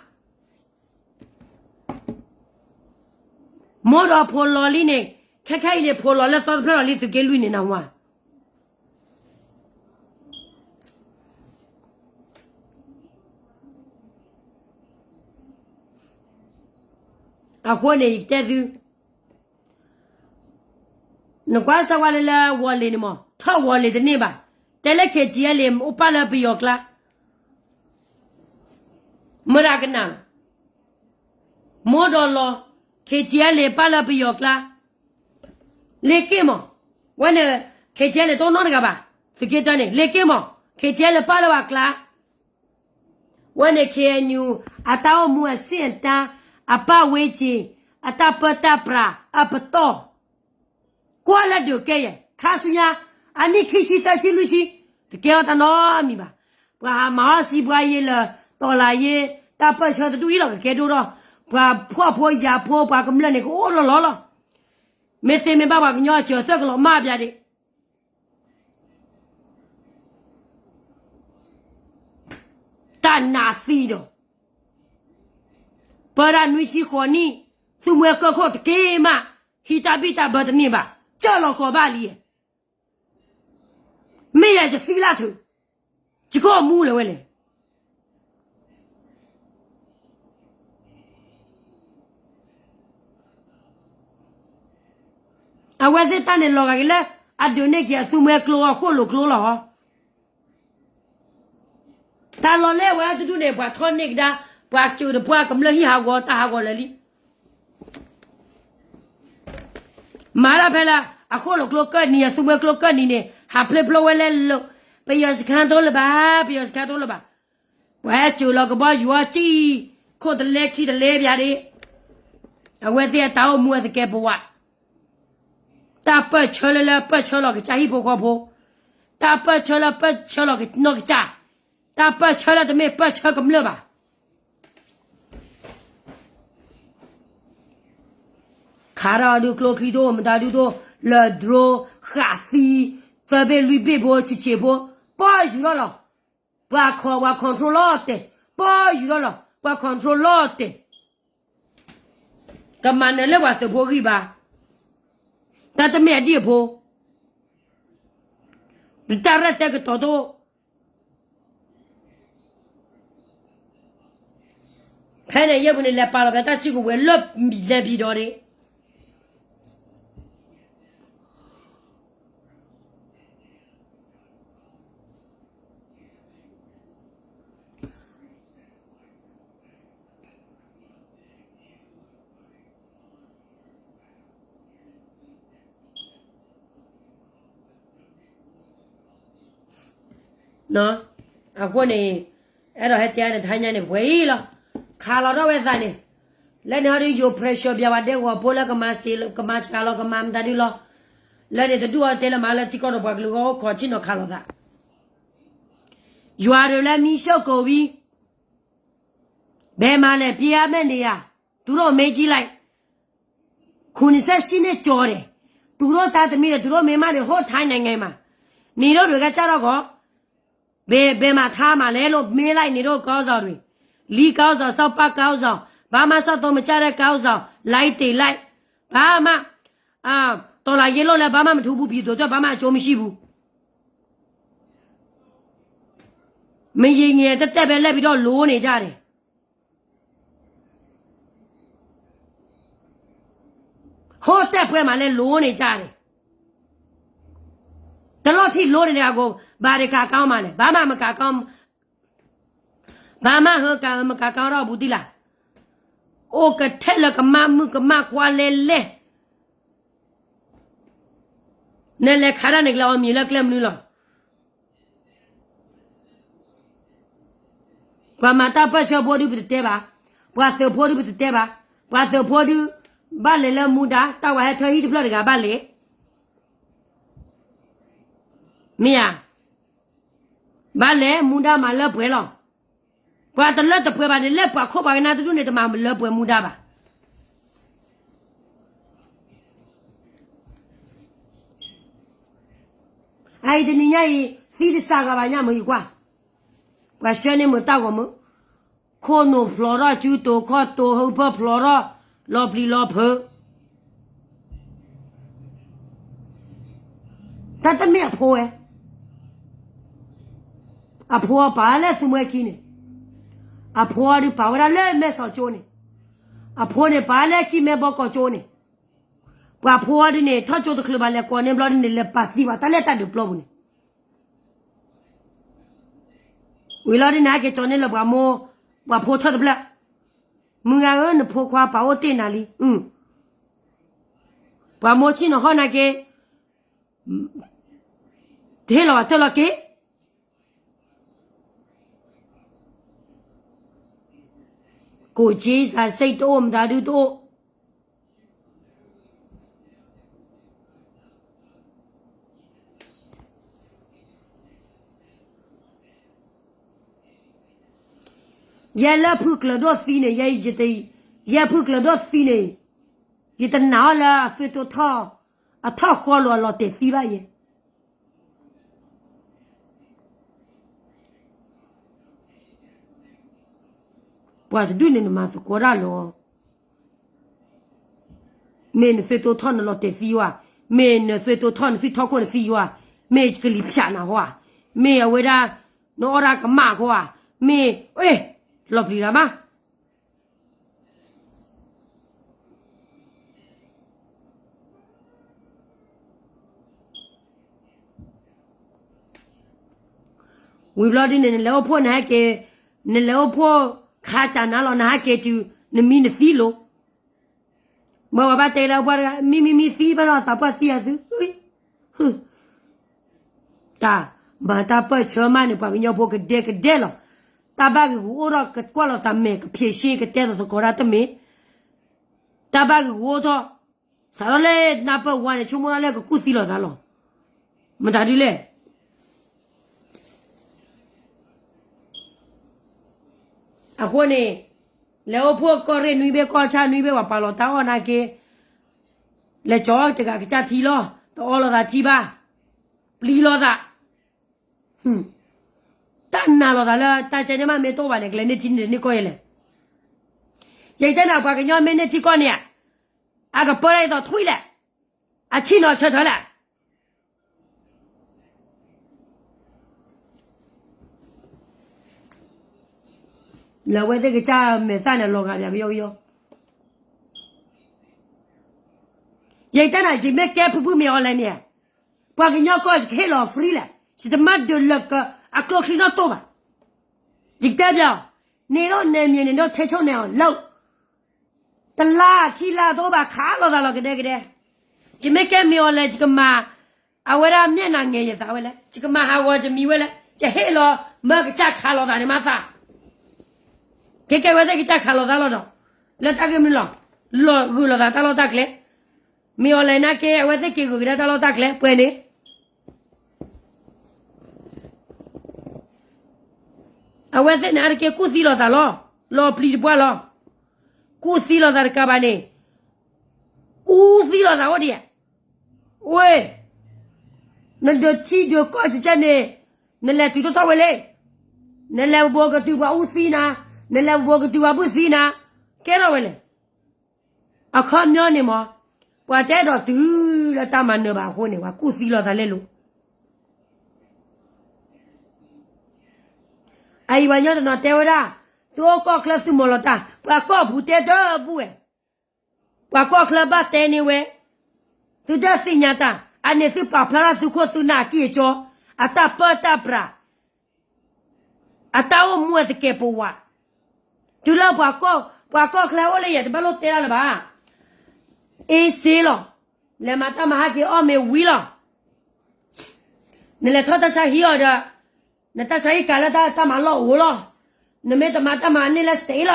မိၢ်ဒီးဖိလီၤလံန့ၣ်, ခဲခဲအံၤန့ၣ် ဖိလီၤလၢသီတဖျၢၣ်လီၤလံ သုးက့လွံၢ်န့ၣ်နဝၤ. အဃိန့ၣ် ယကတဲသု, နကွၢ်စၢၤဝဲလၢလၢဝီၤလ့ၤန့ၣ်မ့ၢ် ထီၣ်ဝီၤလ့ၤတန့ၢ်ဘၣ်, တဲလၢ ခ့ၣ်ကၠံၣ်အဲၣ်လ့ၣ် အိၣ်ပာ်လၢပယီၤကျါ မတၤကနၣ်လီၤ. မိၢ်ဒီးလီၤ, ခ့ၣ်ကၠံၣ်အဲၣ်လ့ၣ် ပာ်လၢပယီၤကျါ, လ့ၤက့ၢ်မး, ဝဲန့ၣ် ခ့ၣ်ကၠံၣ်အဲၣ်လ့ၣ် တအိၣ်နီတဂၤဘၣ်, သုးက့တၢန့ၣ် လ့ၤက့ၢ်မး, ခ့ၣ်ကၠံၣ်အဲၣ်လ့ၣ် ပာ်လၢပှၤကျါ, ဝဲန့ၣ် ခ့ၣ်အဲၣ်ယူၣ် အတၢ်အိၣ်မူအဆင့်အတန်း, အပတ်ဝန်းကျင်, အတၢ်ပၢတၢ်ပြး, အပတီၢ် ကွၢ်လၢဒုးကဲယဲၢ် ခါဆူညါ, အနံၣ်ခံဆံသၢဆံလွံၢ်ဆံ, တကဲထီၣ်တၢ်နီတမံၤဘၣ်. ပှၤဟးမၤအီၣ်စံးပှၤယ့လၢ တီၢ်လၢ်ယ့, တၢ်ပၢၢ်ဆၢတဒူၣ်အံၤလီၤ ကကဲဒိၣ်ထီၣ်, ပှၤဖှီၣ်ဖိယာ်ဖိ ပှၤကမျၢၢ်န့ၣ် ကအိၣ်လီၤလီၤလီၤ. မ့ၢ်သ့မ့ၢ်ဘၣ်ပှၤကညီအစၢၤသၢကလီၤမၢ်ပျၢ်ဒံး တၢ်နးသံဒီး ပၢဒၣ်နွံဆံဃိးနံၣ်, သူမှဲကၢၢ်ခိၣ်တက့ၢ်မး, ဟံးတၢ်ဘံၣ်တၢ်ဘၢတန့ၢ်ဘၣ်, ကၢၢ်လီၤကီးဘၣ်လံ, မ့ၢ်ယၤယသံလၢ်ထုး, ယကအိၣ်မူလၢၤဝဲလဲၣ်. အဝဲသ့ၣ်တၢ်န့ၣ်လီၤဂာ်က့ၤလၢ အဒုးန့ၢ်က့ၤအသူမှဲကျိအဃိၣ်လိာ်ကျိလီၤ. တၢ်လီၢ်လၢအဝဲတဒူၣ်န့ၣ် ပှၤထီၣ်န့ၢ်ကဒါ, ပှၤစၢၤဒီးပှၤကမျၢၢ်ဟံၣ်ဟးဂီၤတၢ်ဟးဂီၤလၢာ်လံ. မၤတၢ်ဖဲလၢ အဃိၣ်လိာ်ကျိကၢၢ်နံၤ အသူမှဲကျိကၢၢ်နံၤန့ၣ် ဟးဖျိဖျိဝဲလၢလိၤ, ပယီၤစခါတအိၣ်လၢၤဘၣ်, ပယီၤစခါတအိၣ်လၢၤဘၣ်. ပှၤဟဲစၢၤလီၤကဘီယူၤအီၤကံၣ်, ခိၣ်တလဲခံတလဲပျၢ်ဒံး, အဝဲသ့ၣ်အတၢ်အိၣ်မူအသကဲးပဝး တၢ်ပၢၢ်ဆၢလၢလၢပၢၢ်ဆၢလီၤကစၢ်ဟံၣ်ဖိဃီဖိ, တၢ်ပၢၢ်ဆၢလၢပၢၢ်ဆၢလီၤကနီၢ်ကစၢ်, တၢ်ပၢၢ်ဆၢလၢတမ့ၢ်ပၢၢ်ဆၢကမျၢၢ်ဘၣ်. ခးတၢ်အီၤဒုးကျိချံတအိၣ် မတၤဒုးတအိၣ် လၢ drone ဃးသံ သၢဘ့ၣ်လွံၢ်ဘ့ၣ်ဖိ ဆံးဆံးဖိ ပီၢ်ယူၤထီၣ်လီၤ. ပှၤခီ ပှၤ control လီၤတဲာ် ပီၢ်ယူၤထီၣ်လီၤ ပှၤ control လီၤတဲာ် ကမၤနၢၤလၢပှၤသုးဖိဂံၢ်ဘါ တၢ်တမ့ၢ်အဒံၣ်အဖိ တၢ်ရဲၣ်သဲကတီၤတအိၣ် ဖဲန့ၣ်ယဲၢ်ပူၤန့ၣ် လဲၤပာ်လီၤဖဲတၢ်စုကဝဲၤလၢလဲၤဘံဒီးန့ၣ် အဃိန့ၣ် အဲၣ်ဒိးဟဲတဲန့ၣ် တဟါညါန့ၣ် ပှဲၤအံၤလီၤ. ခးလီၤထီၣ်ဝဲသးန့ၣ် လၢန့ၣ်ဟီဒုးယိၤ pressure ဘၣ်ဝဲဒဲကဝီၤဖိလၢကမၤစ့ ကမၤစှၤလီၤ ကမၤမတၤဒုလီၤ. လၢန့ၣ်တဒူၣ်အီၤတဲလၢမၤလၢထံကီၢ်ဒီးပှၤကလုာ်ဂီၢ်အိၣ်ခိးဆ့ၣ်နီၤခးလီၤသး ယွၤဒုးလၢမံဆိၣ်ကိးဝံၤ ဘယ်မှာလဲ ပြရမယ့်နေရာ သူတို့မေးကြည့်လိုက် ခုနှစ်ဆယ့်ရှစ်နှစ်ကျော်တယ် သူတို့သားသမီးတွေ သူတို့မိန်းမတွေ ဟိုထိုင်းနိုင်ငံမှာ နေတို့တွေကကြတော့ကော ဘယ်ဘယ်မှာထားမှာလဲလို့မေးလိုက် နေတို့ခေါင်းဆောင်တွေ လီခေါင်းဆောင် စောက်ပန်းခေါင်းဆောင် ဘာမှစောက်သုံးမကျတဲ့ခေါင်းဆောင် လိုက်တည်လိုက် ဘာမှအာတော်လှန်ရေးလုပ်လည်းဘာမှမထူးဘူး ပြည်သူအတွက်ဘာမှအကျိုးမရှိဘူး မရေငြိမ်သက်သက်ပဲ လပ်ပြီးတော့လိုနေကြတယ် ဟိုးတက်ပွဲမှာလည်းလိုနေကြတယ် တလီၢ်ထံလိုနေတယ်အကို ဘာတွေကကောင်းမှလဲ ဘာမှမကကောင်း ဘာမှဟိုကမကကောင်းတော့ဘူးတိလား အိၣ်ကထဲလၢကမၣ်မုၣ်ကမၣ်ခွါလဲလဲ နလဲၤခးတၢ်န့ၣ်ကလဲၤအီၤမံၤလၢကျဲမနုၤလီၤ ပှၤမၤတၢ်ပၢၢ်ဆၢဖိဒုပတတဲဘၣ်, ပှၤသုးဖိဒုပတတဲဘၣ်, ပှၤသုးဖိဒု ဘၣ်လဲၤလၢမူဒါ တၢ်ဝဲဟဲထၢဟံၣ်တဖျၢၣ်တဂၤဘၣ်လဲၤ မ့ၢ်ဧါ, ဘၣ်လဲၤမူဒါမၤလၢပှဲၤလီၤ. ပှၤတလၢတပှဲၤဘၣ်န့ၣ် လၢပှၤခိၣ်ပှၤကနၣ်တဒူၣ်န့ၣ် တမၤလၢပှဲၤမူဒါဘၣ်. အအံၤတနံၤညါအံၤ သံတစှၤဂၤဘၣ်ညါမုာ်ယကွၢ်, ပှၤဆှၢန့ၢ်မုာ်တၢ်ဂီၤမုာ်, ခိၣ်နူာ်ဖျိးထီၣ် စုတိၤခီၣ်တိၤ ဟုဖၢၣ်ဖျိးထီၣ် လီၤပျံၤလီၤဖုး တၢ်တမ့ၢ်အဖိဝဲ, အဖိပာ်လၢသုးမွဲခံန့ၣ်, အဖိဒုးပာ်ဝဲဒၣ်လၢမဲၢ်စီၤကၠိန့ၣ်, အဖိန့ၣ်ပာ်လၢကံၢ်မဲဘီကီၢ်ကၠိန့ၣ်, ပှၤဖိဒုးန့ၣ် ထီၣ်ကၠိတချုးဘၣ်လဲၤကိးန့ၢ်ဘျီဒုးန့ၣ် လဲၤပာ်သံဘၣ်တၢ်လၢတၢ်ဒုးပျီပူၤန့ၣ် ဝံၤလီၤဒုးန့ၣ် ဟဲက့ၤကၠီန့ၢ်လၢပှၤမိၢ်, ပှၤဖိထၢၣ်တဖျၢၣ်, မုၢ်ဂၤဧၢ နဖိခွါပာ်အိၣ်တ့ၢ်နၤလံ, ပှၤမိၢ်ဆ့ၣ်နီၤဟီၣ်နာ်က့ၤ, တဟ့ၣ်လီၤဘၣ်တၢၢ်လီၤက့ၤ, ကိးက့စးစ့ၣ်တအိၣ် မတၤဒုတအိၣ် ယဲလၢဖုကျၢၤဒိၣ်သံန့ၣ်, ယဲဖုကျၢၤဒိၣ်သံန့ၣ်, ယတနာ်အီၤလၢအသွံၣ်တိထီၣ်, အထီၣ်ဃီလိာ်အလီၤတဲာ်သံဘၣ်ယဲ, ပှၤတဒူၣ်န့ၣ်နမၤသကိးတၢ်လီၤ. မ့ၢ်နသွံၣ်တိထီၣ်နလီၤတဲာ်သံယွၤ, မ့ၢ်နသွံၣ်တိထီၣ်နသွံၣ်ထီခိၣ်နသံယွၤ, မ့ၢ်ကလံၤဖၠးနၤဟီဧါ, မ့ၢ်အဝဲဒၣ် နအီၣ်ဒၣ်ကမၣ်အဃိဧါ, မ့ၢ် လီၤပျံၤတၢ်မး ဝံၤဘျီဒုန့ၣ် နလဲၤအိၣ်ဖှိၣ်နဟဲက့ၤ, နလဲၤအိၣ်ဖှိၣ်ခါစၢ်နၤလီၤ နဟဲက့ၤတုၤ နမံနသံလိၤ, ဘၣ်ဝဲဘၣ်တဲလၢပှၤတဂၤ မံမံမံသံဘၣ်လီၤ သးပှၢ်သံအသု, တၢ်မၤတၢ်ပၢၢ်ဆၢမးန့ၣ် ပှၤကညီဖိကဒဲကဒဲလီၤ, တၢ်ဘၣ်ဂ့ၢ်ဂူာ်အိၣ်ထီၣ်ကကွၢ်လိာ်သးမဲာ် ကဖံးရှ့ကတဲသကိးတၢ်တမ့ၢ်, တၢ်ဘၣ်ဂ့ၢ်ဂူာ်အိၣ်ထီၣ် စးထီၣ်လၢနၢ်ပၢၢ်ဝါန့ၣ် ဆိကမိၣ်ဒၣ်လၢကကူၣ်သံလိာ်သးလီၤ. မတၤဒုလဲၣ်. အဃိန့ၣ် လဲၤအိၣ်ဖှိၣ်ကီၢ်ရ့ၣ်နွံဘ့ၣ် ကီၢ်ဆၣ်နွံဘ့ၣ် ပှၤပာ်လီၤတၢ်အီၣ်နာ်က့, လဲၤကၠီတဂၤကစၢ်ထံလီၤ, တအီလိာ်သးထံဘၣ်, ပျံၤလိာ်သး, တၢ်နာ်လိာ်သးလၢတၢ်ကဲန့ၣ်မးမ့ၢ်တအိၣ်ဘၣ်န့ၣ် ကလဲၤန့ၢ်ထံန့ၢ်ကီၢ်ယဲလဲၣ်. ယကတဲနၤ ပှၤကညီမ့ၢ်န့ၢ်ထံကီၢ်န့ၣ်, အကပၢဒၣ်အသိးထွံၣ်လဲၣ်, အဆံၣ်နီၤဆၢထၢၣ်လဲၣ်. လၢအဝဲသ့ၣ်ကစၢ်မဲာ်သၣ်န့ၣ် လီၤဂာ်ပၠးကယီကယီ, ယကတဲနၤ ယမ့ၢ်ကဲဖုဖုမ့ၢ်အီၤလဲၣ်န့ၣ်, ပှၤကညီကီၢ်ယကဟ့ၣ်လီၤ free လဲၣ်, ယတမၤဒုးလၢာ်ကၢအကျိချံနီၣ်တိၢ်ဘၣ်. ယကတဲပၠး, န့ၣ်ဒိးနဲၣ်မံၤန့ၣ်ဒိးထဲဆိၣ်နဲၣ်အီၤလၢ တလါခံလါတအိၣ်ဘၣ် ခးလိာ်သးလီၤကဒဲကဒဲ, ယမ့ၢ်ကဲမ့ၢ်အီၤလဲၣ် ယကမၤ, အဝဲဒၣ်မျက်နှာငယ် ယသးဝဲလဲၣ် ယကမၤဟးဂီၤယမံၤဝဲလဲၣ် ယဟ့ၣ်လီၤမၢကစၢ်ခးလိာ်သးန့ၣ်မးသး ကဲကဲဝဲသ့ၣ်ကစၢ်ခးလိာ်သးလီၤဒီး, လၢတၢ်ဂ့ၢ်မနုၤလီၤ, လီၤဂုာ်လိာ်သးတၢ်လီၢ်တၢ်ကျဲ, မ့ၢ်အီၤလဲၣ်နာ်က့ အဝဲသ့ၣ်က့ၤဂုာ်ကဒါတၢ်လီၢ်တၢ်ကျဲ ပှဲၤန့ၣ်, အဝဲသ့ၣ်န့ၣ်အါတက့ၢ်ကူၣ်သံလိာ်သးလီၤ, လီၤပျံၤတပှၢ်လီၤ, ကူၣ်သံလိာ်သးတကးဘၣ်န့ၣ်, အူသံလိာ်သးအိၣ်ဒံးဧါ, ဝဲ နဒုးထံဒုးကီၢ်ကကဲန့ၣ်, နလဲၤတုၤထီၣ်ထီၣ်ဝဲလဲၣ်, နလဲၤဘိးကတုၤပှၤအူသံနၤ, နလဲၤဘိးကတုၤပှၤဘုၣ်သံနၤ, ကဲထီၣ်ဝဲလဲၣ်. အခီပညီန့ၣ်မ့ၢ်, ပှၤတအဲၣ်ဒိးတုၤလၢတၢ်မၤနၢၤဘၣ်အဃိန့ၣ် ပှၤကူၣ်သံလိာ်သးလဲၣ်လိၤ. အအံၤပှၤကညီတနီၤတဲဝဲဒၣ်, သုအိၣ်ကီၢ်ချၢသုမီၤလီၤတၢ်, ပှၤကီၢ်ပူၤတဲတဘူၣ်ဝဲ ပှၤကီၢ်ချၢဘၣ်တဲန့ၢ်ဝဲ, သုတသ့ၣ်ညါတၢ်, အန့ၣ်သုပာ်ဖျါထီၣ်သုခိၣ်သုနၢ်အကံၢ်အကီ, အတၢ်ပၢတၢ်ပြး, အတၢ်အိၣ်မူအသကဲးပဝး, တုၤလၢပှၤကီၢ်ချၢအိၣ်လၢယဲ တဘၣ်လိၣ်တဲဒၣ်လၢၤဘၣ်, အ့စ့လီၤ, လဲၤမၤတၢ်မၤဟဲက့ၤအီၣ်မ့ၤဝံၤလီၤ. နလဲၤထီၣ်တၢ်ဆါဟံၣ်အီၤဒီး, နတၢ်ဆါဟံၣ်ကးလၢတၢ်မၤလီၢ်အိၣ်လီၤ. နမ့ၢ်တမၤတၢ်မၤန့ၢ်လၢ state လီၤ.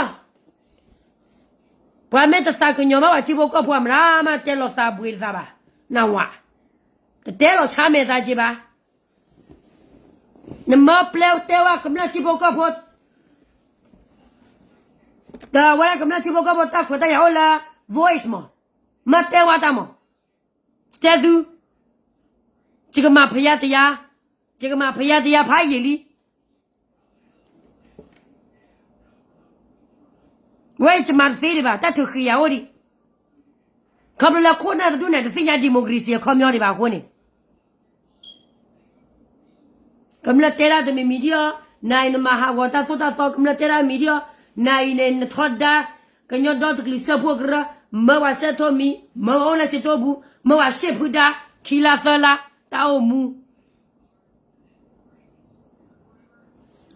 ပှၤမ့ၢ်တသးကညီၤဘၣ်ပှၤထံဖိကီၢ်ဖိအမရၤမး တဲလီၤသးဘှံးတသးဘၣ်, နဝး, တတဲလီၤဆါမဲာ်သးက့ဘၣ်. နမ့ၢ်ပျဲတဲဝဲကမျၢၢ်ထံဖိကီၢ်ဖိ, ဒီးအဝဲကမျၢၢ်ထံဖိကီၢ်ဖိတၢ်ခွဲးတၢ်ယာ်အိၣ်လၢ voice မး, မ့ၢ်တဲဝဲတၢ်မး, တဲသု, ယကမၤဖယါတယါ, ယကမၤဖယါတယါဖးယံာ်လံ. ဝဲယမၤတသ့ဒံးဘၣ် တၢ်ထုးဃံယၤအိၣ်ဒံး, ခီဖျိလၢခိၣ်နၢ်တဒူၣ်န့ၣ် တသ့ၣ်ညါ democracy အခီပညီဒံးဘၣ်အဃိန့ၣ် ကမျၢၢ်တဲဒၣ်တမံၤမံၤဒံးအီၤ, နၤအံၤနမၤဟးဂီၤတၢ်သိၣ်တၢ်သီ ကမျၢၢ်တဲဒၣ်မံၤဒံးအီၤ, နၤအံၤန့ၣ် နထီဒါ ကညီဒီတကလုာ်စၢဖှိၣ်ကရၢ, မၢပှၤစဲးထိၣ်မံၤ, မၢပှၤအိၣ်လၢစံတိၢ်ပူၤ, မၢပှၤရှ့ၣ်ဖုဒါ, ခံလါသၢလါ, တၢ်အိၣ်မူ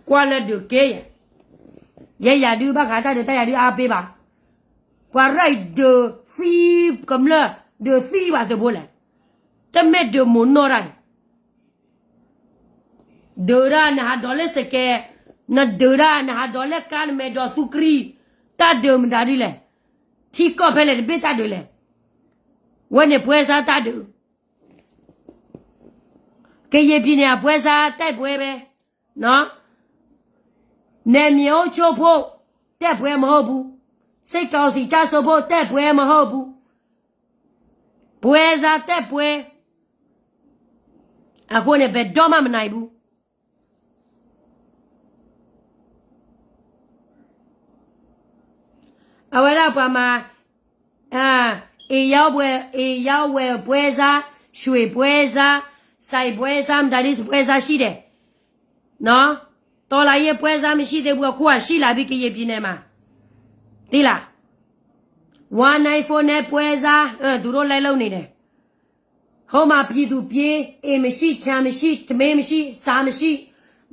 ကွၢ်လၢဒုးကဲယဲ, ယဲယၤဒုးဘၣ်ဃးတၢ်ဒုးတၢ်ယၤဒုးအါပ့ဘၣ်, ပှၤရၢၢ်အံၤဒုးသံကမျၢၢ်, ဒုးသံဘၣ်သုးဖိလဲၣ်, တမ့ၢ်ဒုးမိၢ်နီၢ်တၢ်အံၤ ဒုးဒၣ်နဟးဒိးလၢစကဲး, နဒုးဒၣ်နဟးဒိးလၢကါနမဲာ်ဒီးသူကရံၣ်, တၢ်ဒုးမတၤဒ်လဲၣ်, ထံကီၢ်ဖဲလဲၣ်တဘ့ၣ်တၢ်ဒုးလဲၣ်, ဝဲန့ၣ်ပွဲစားတၢ်ဒုး ကရင်ပြည်နယ်အပွဲစားတိုက်ပွဲပဲ, နယ်မြေအုပ်ချုပ်ဖို့တိုက်ပွဲမဟုတ်ဘူး, စစ်ကောင်စီကျဆုံးဖို့တိုက်ပွဲမဟုတ်ဘူး, ပွဲစားတိုက်ပွဲ, အဃိန့ၣ် ဘယ်တော့မှမနိုင်ဘူး. အဝဲဒၣ်ပှၤမၤ အ့ၣ်ယါဝဲၢ်, အ့ၣ်ယါဝဲၢ်ပွဲစား, ရွှေပွဲစား, စံပွဲစား, မတၤဒ်ပွဲစားရှိတယ်, နော်, တော်လှန်ရေးပွဲစားမရှိသေးဘူး, အခုကရှိလာပြီ ကရင်ပြည်နယ်မှာ, သိလား, one nine four nineပွဲစား, သူတို့လိုက်လုပ်နေတယ်. ဟိုမှာပြည်သူပြေး, အိမ်မရှိ, ခြံမရှိ, ထမင်းမရှိ, စားမရှိ,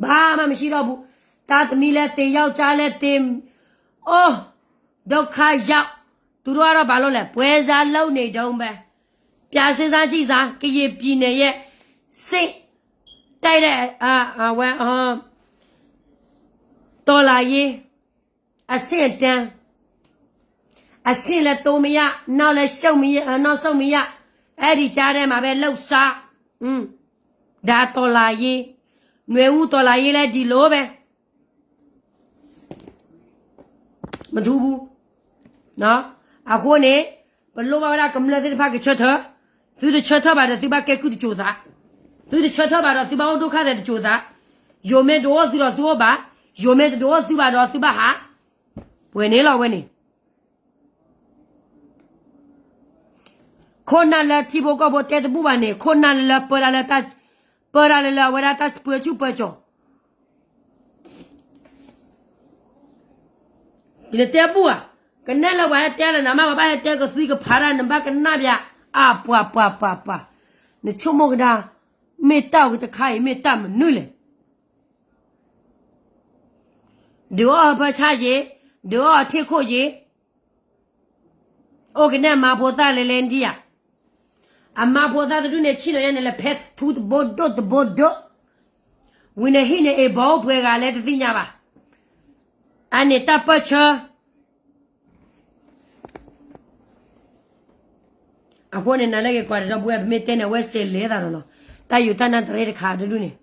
ဘာမှမရှိတော့ဘူး. သားသမီးလည်းသေ, ယောက်ျားလည်းသေ, အိုး, ဒုက္ခရောက်. သူတို့ကတော့ဘာလုပ်လဲ, ပွဲစားလုပ်နေတုန်းပဲ. ပြန်စဉ်းစားကြည့်စမ်း, ကရင်ပြည်နယ်ရဲ့စစ်, တိုက်တဲ့, အာ, အာ, ဝဲ, အာ, တော်လှန်ရေး အဆင့်အတန်း, အရှေ့လည်းတိုးမရ, နောက်လည်းရှုံးမရ, နောက်ဆုတ်မရ, အဲဒီကြားထဲမှာပဲလှုပ်ရှား, ဒါတော်လှန်ရေး, နွေဦးတော်လှန်ရေးလည်းဒီလိုပဲ, မထူးဘူး, နော်, အဃိန့ၣ် ပလိၣ်ဘၣ်ဝဲဒၣ်ကမျၢၢ်သ့ၣ်တဖၣ်ကဆၢထၢၣ်, သုတဆၢထၢၣ်ဘၣ်ဒီးသုဘၣ်ကဲကုၢ်တစိၤသး, သုတဆၢထၢၣ်ဘၣ်ဒီးသုဘၣ်အိၣ်ဒိၣ်ခါသဲးတစိၤသး, ယိၤမ့ၢ်တအိၣ်သုဒီးသုအိၣ်ဘၣ်, ယိၤမ့ၢ်တအိၣ်သုဘၣ်ဒီးသုဘၣ်ဟး, ပှဲၤန့ၣ်လီၤဝဲန့ၣ် ခိၣ်နၢ်လၢထံဖိကီၢ်ဖိတဲတဘူၣ်ဘၣ်န့ၣ် ခိၣ်နၢ်လၢပၢတၢ်လၢတၢ်, ပၢတၢ်လၢလၢအဝဲဒၣ်တၢ်ပၢဆူၣ်ပၢကၠီၤ, နတဲဘူၣ်ဧါ, ကနဲၣ်လၢပှၤဟဲတဲလၢနၤမး ပှၤဘၣ်ဟဲတဲကသွံကဖးတၢ် နဘၣ်ကနၣ်ပျး, အပှၤပှၤပှၤပှၤ, နဆိကမိၣ်ကဒါ, မ့ၢ်တၢ်အုးတခါအံၤ မ့ၢ်တၢ်မနုၤလဲၣ် ဒုးအီၣ်အဖၢဆါယ့ၤ, ဒုးအီၣ်အထ့ၣ်ခိၣ်ယ့ၤ, အိၣ်ကနဲၣ်အမါဖိသၣ်လဲၤလဲၤဒံဧါ, အမါဖိသၣ်တဒူၣ်န့ၣ် ဆ့ၣ်နီၤယဲန့ၣ်လဲၤဖဲထူတဘိဒိၣ်တဘိဒိၣ်, ဝံၤန့ၣ်ဟံၣ်န့ၣ်အ့ၣ်ဘီအိၣ်ပှဲၤဂၤလဲၣ်တသ့ၣ်ညါဘၣ်, အန့ၣ်တၢ်ပၢၢ်ဆၢ အဃိန့ၣ် နၤလၢက့ၤကွၢ်ဒီး ဒီပုၢ်ဝဲၢ် ပမ့ၢ်တဲန့ၣ် အဝဲစဲးလဲၤသးဒီးလီၤ. တၢ်ယူၤတၢ်နါတရ့တခါတဒူၣ်န့ၣ်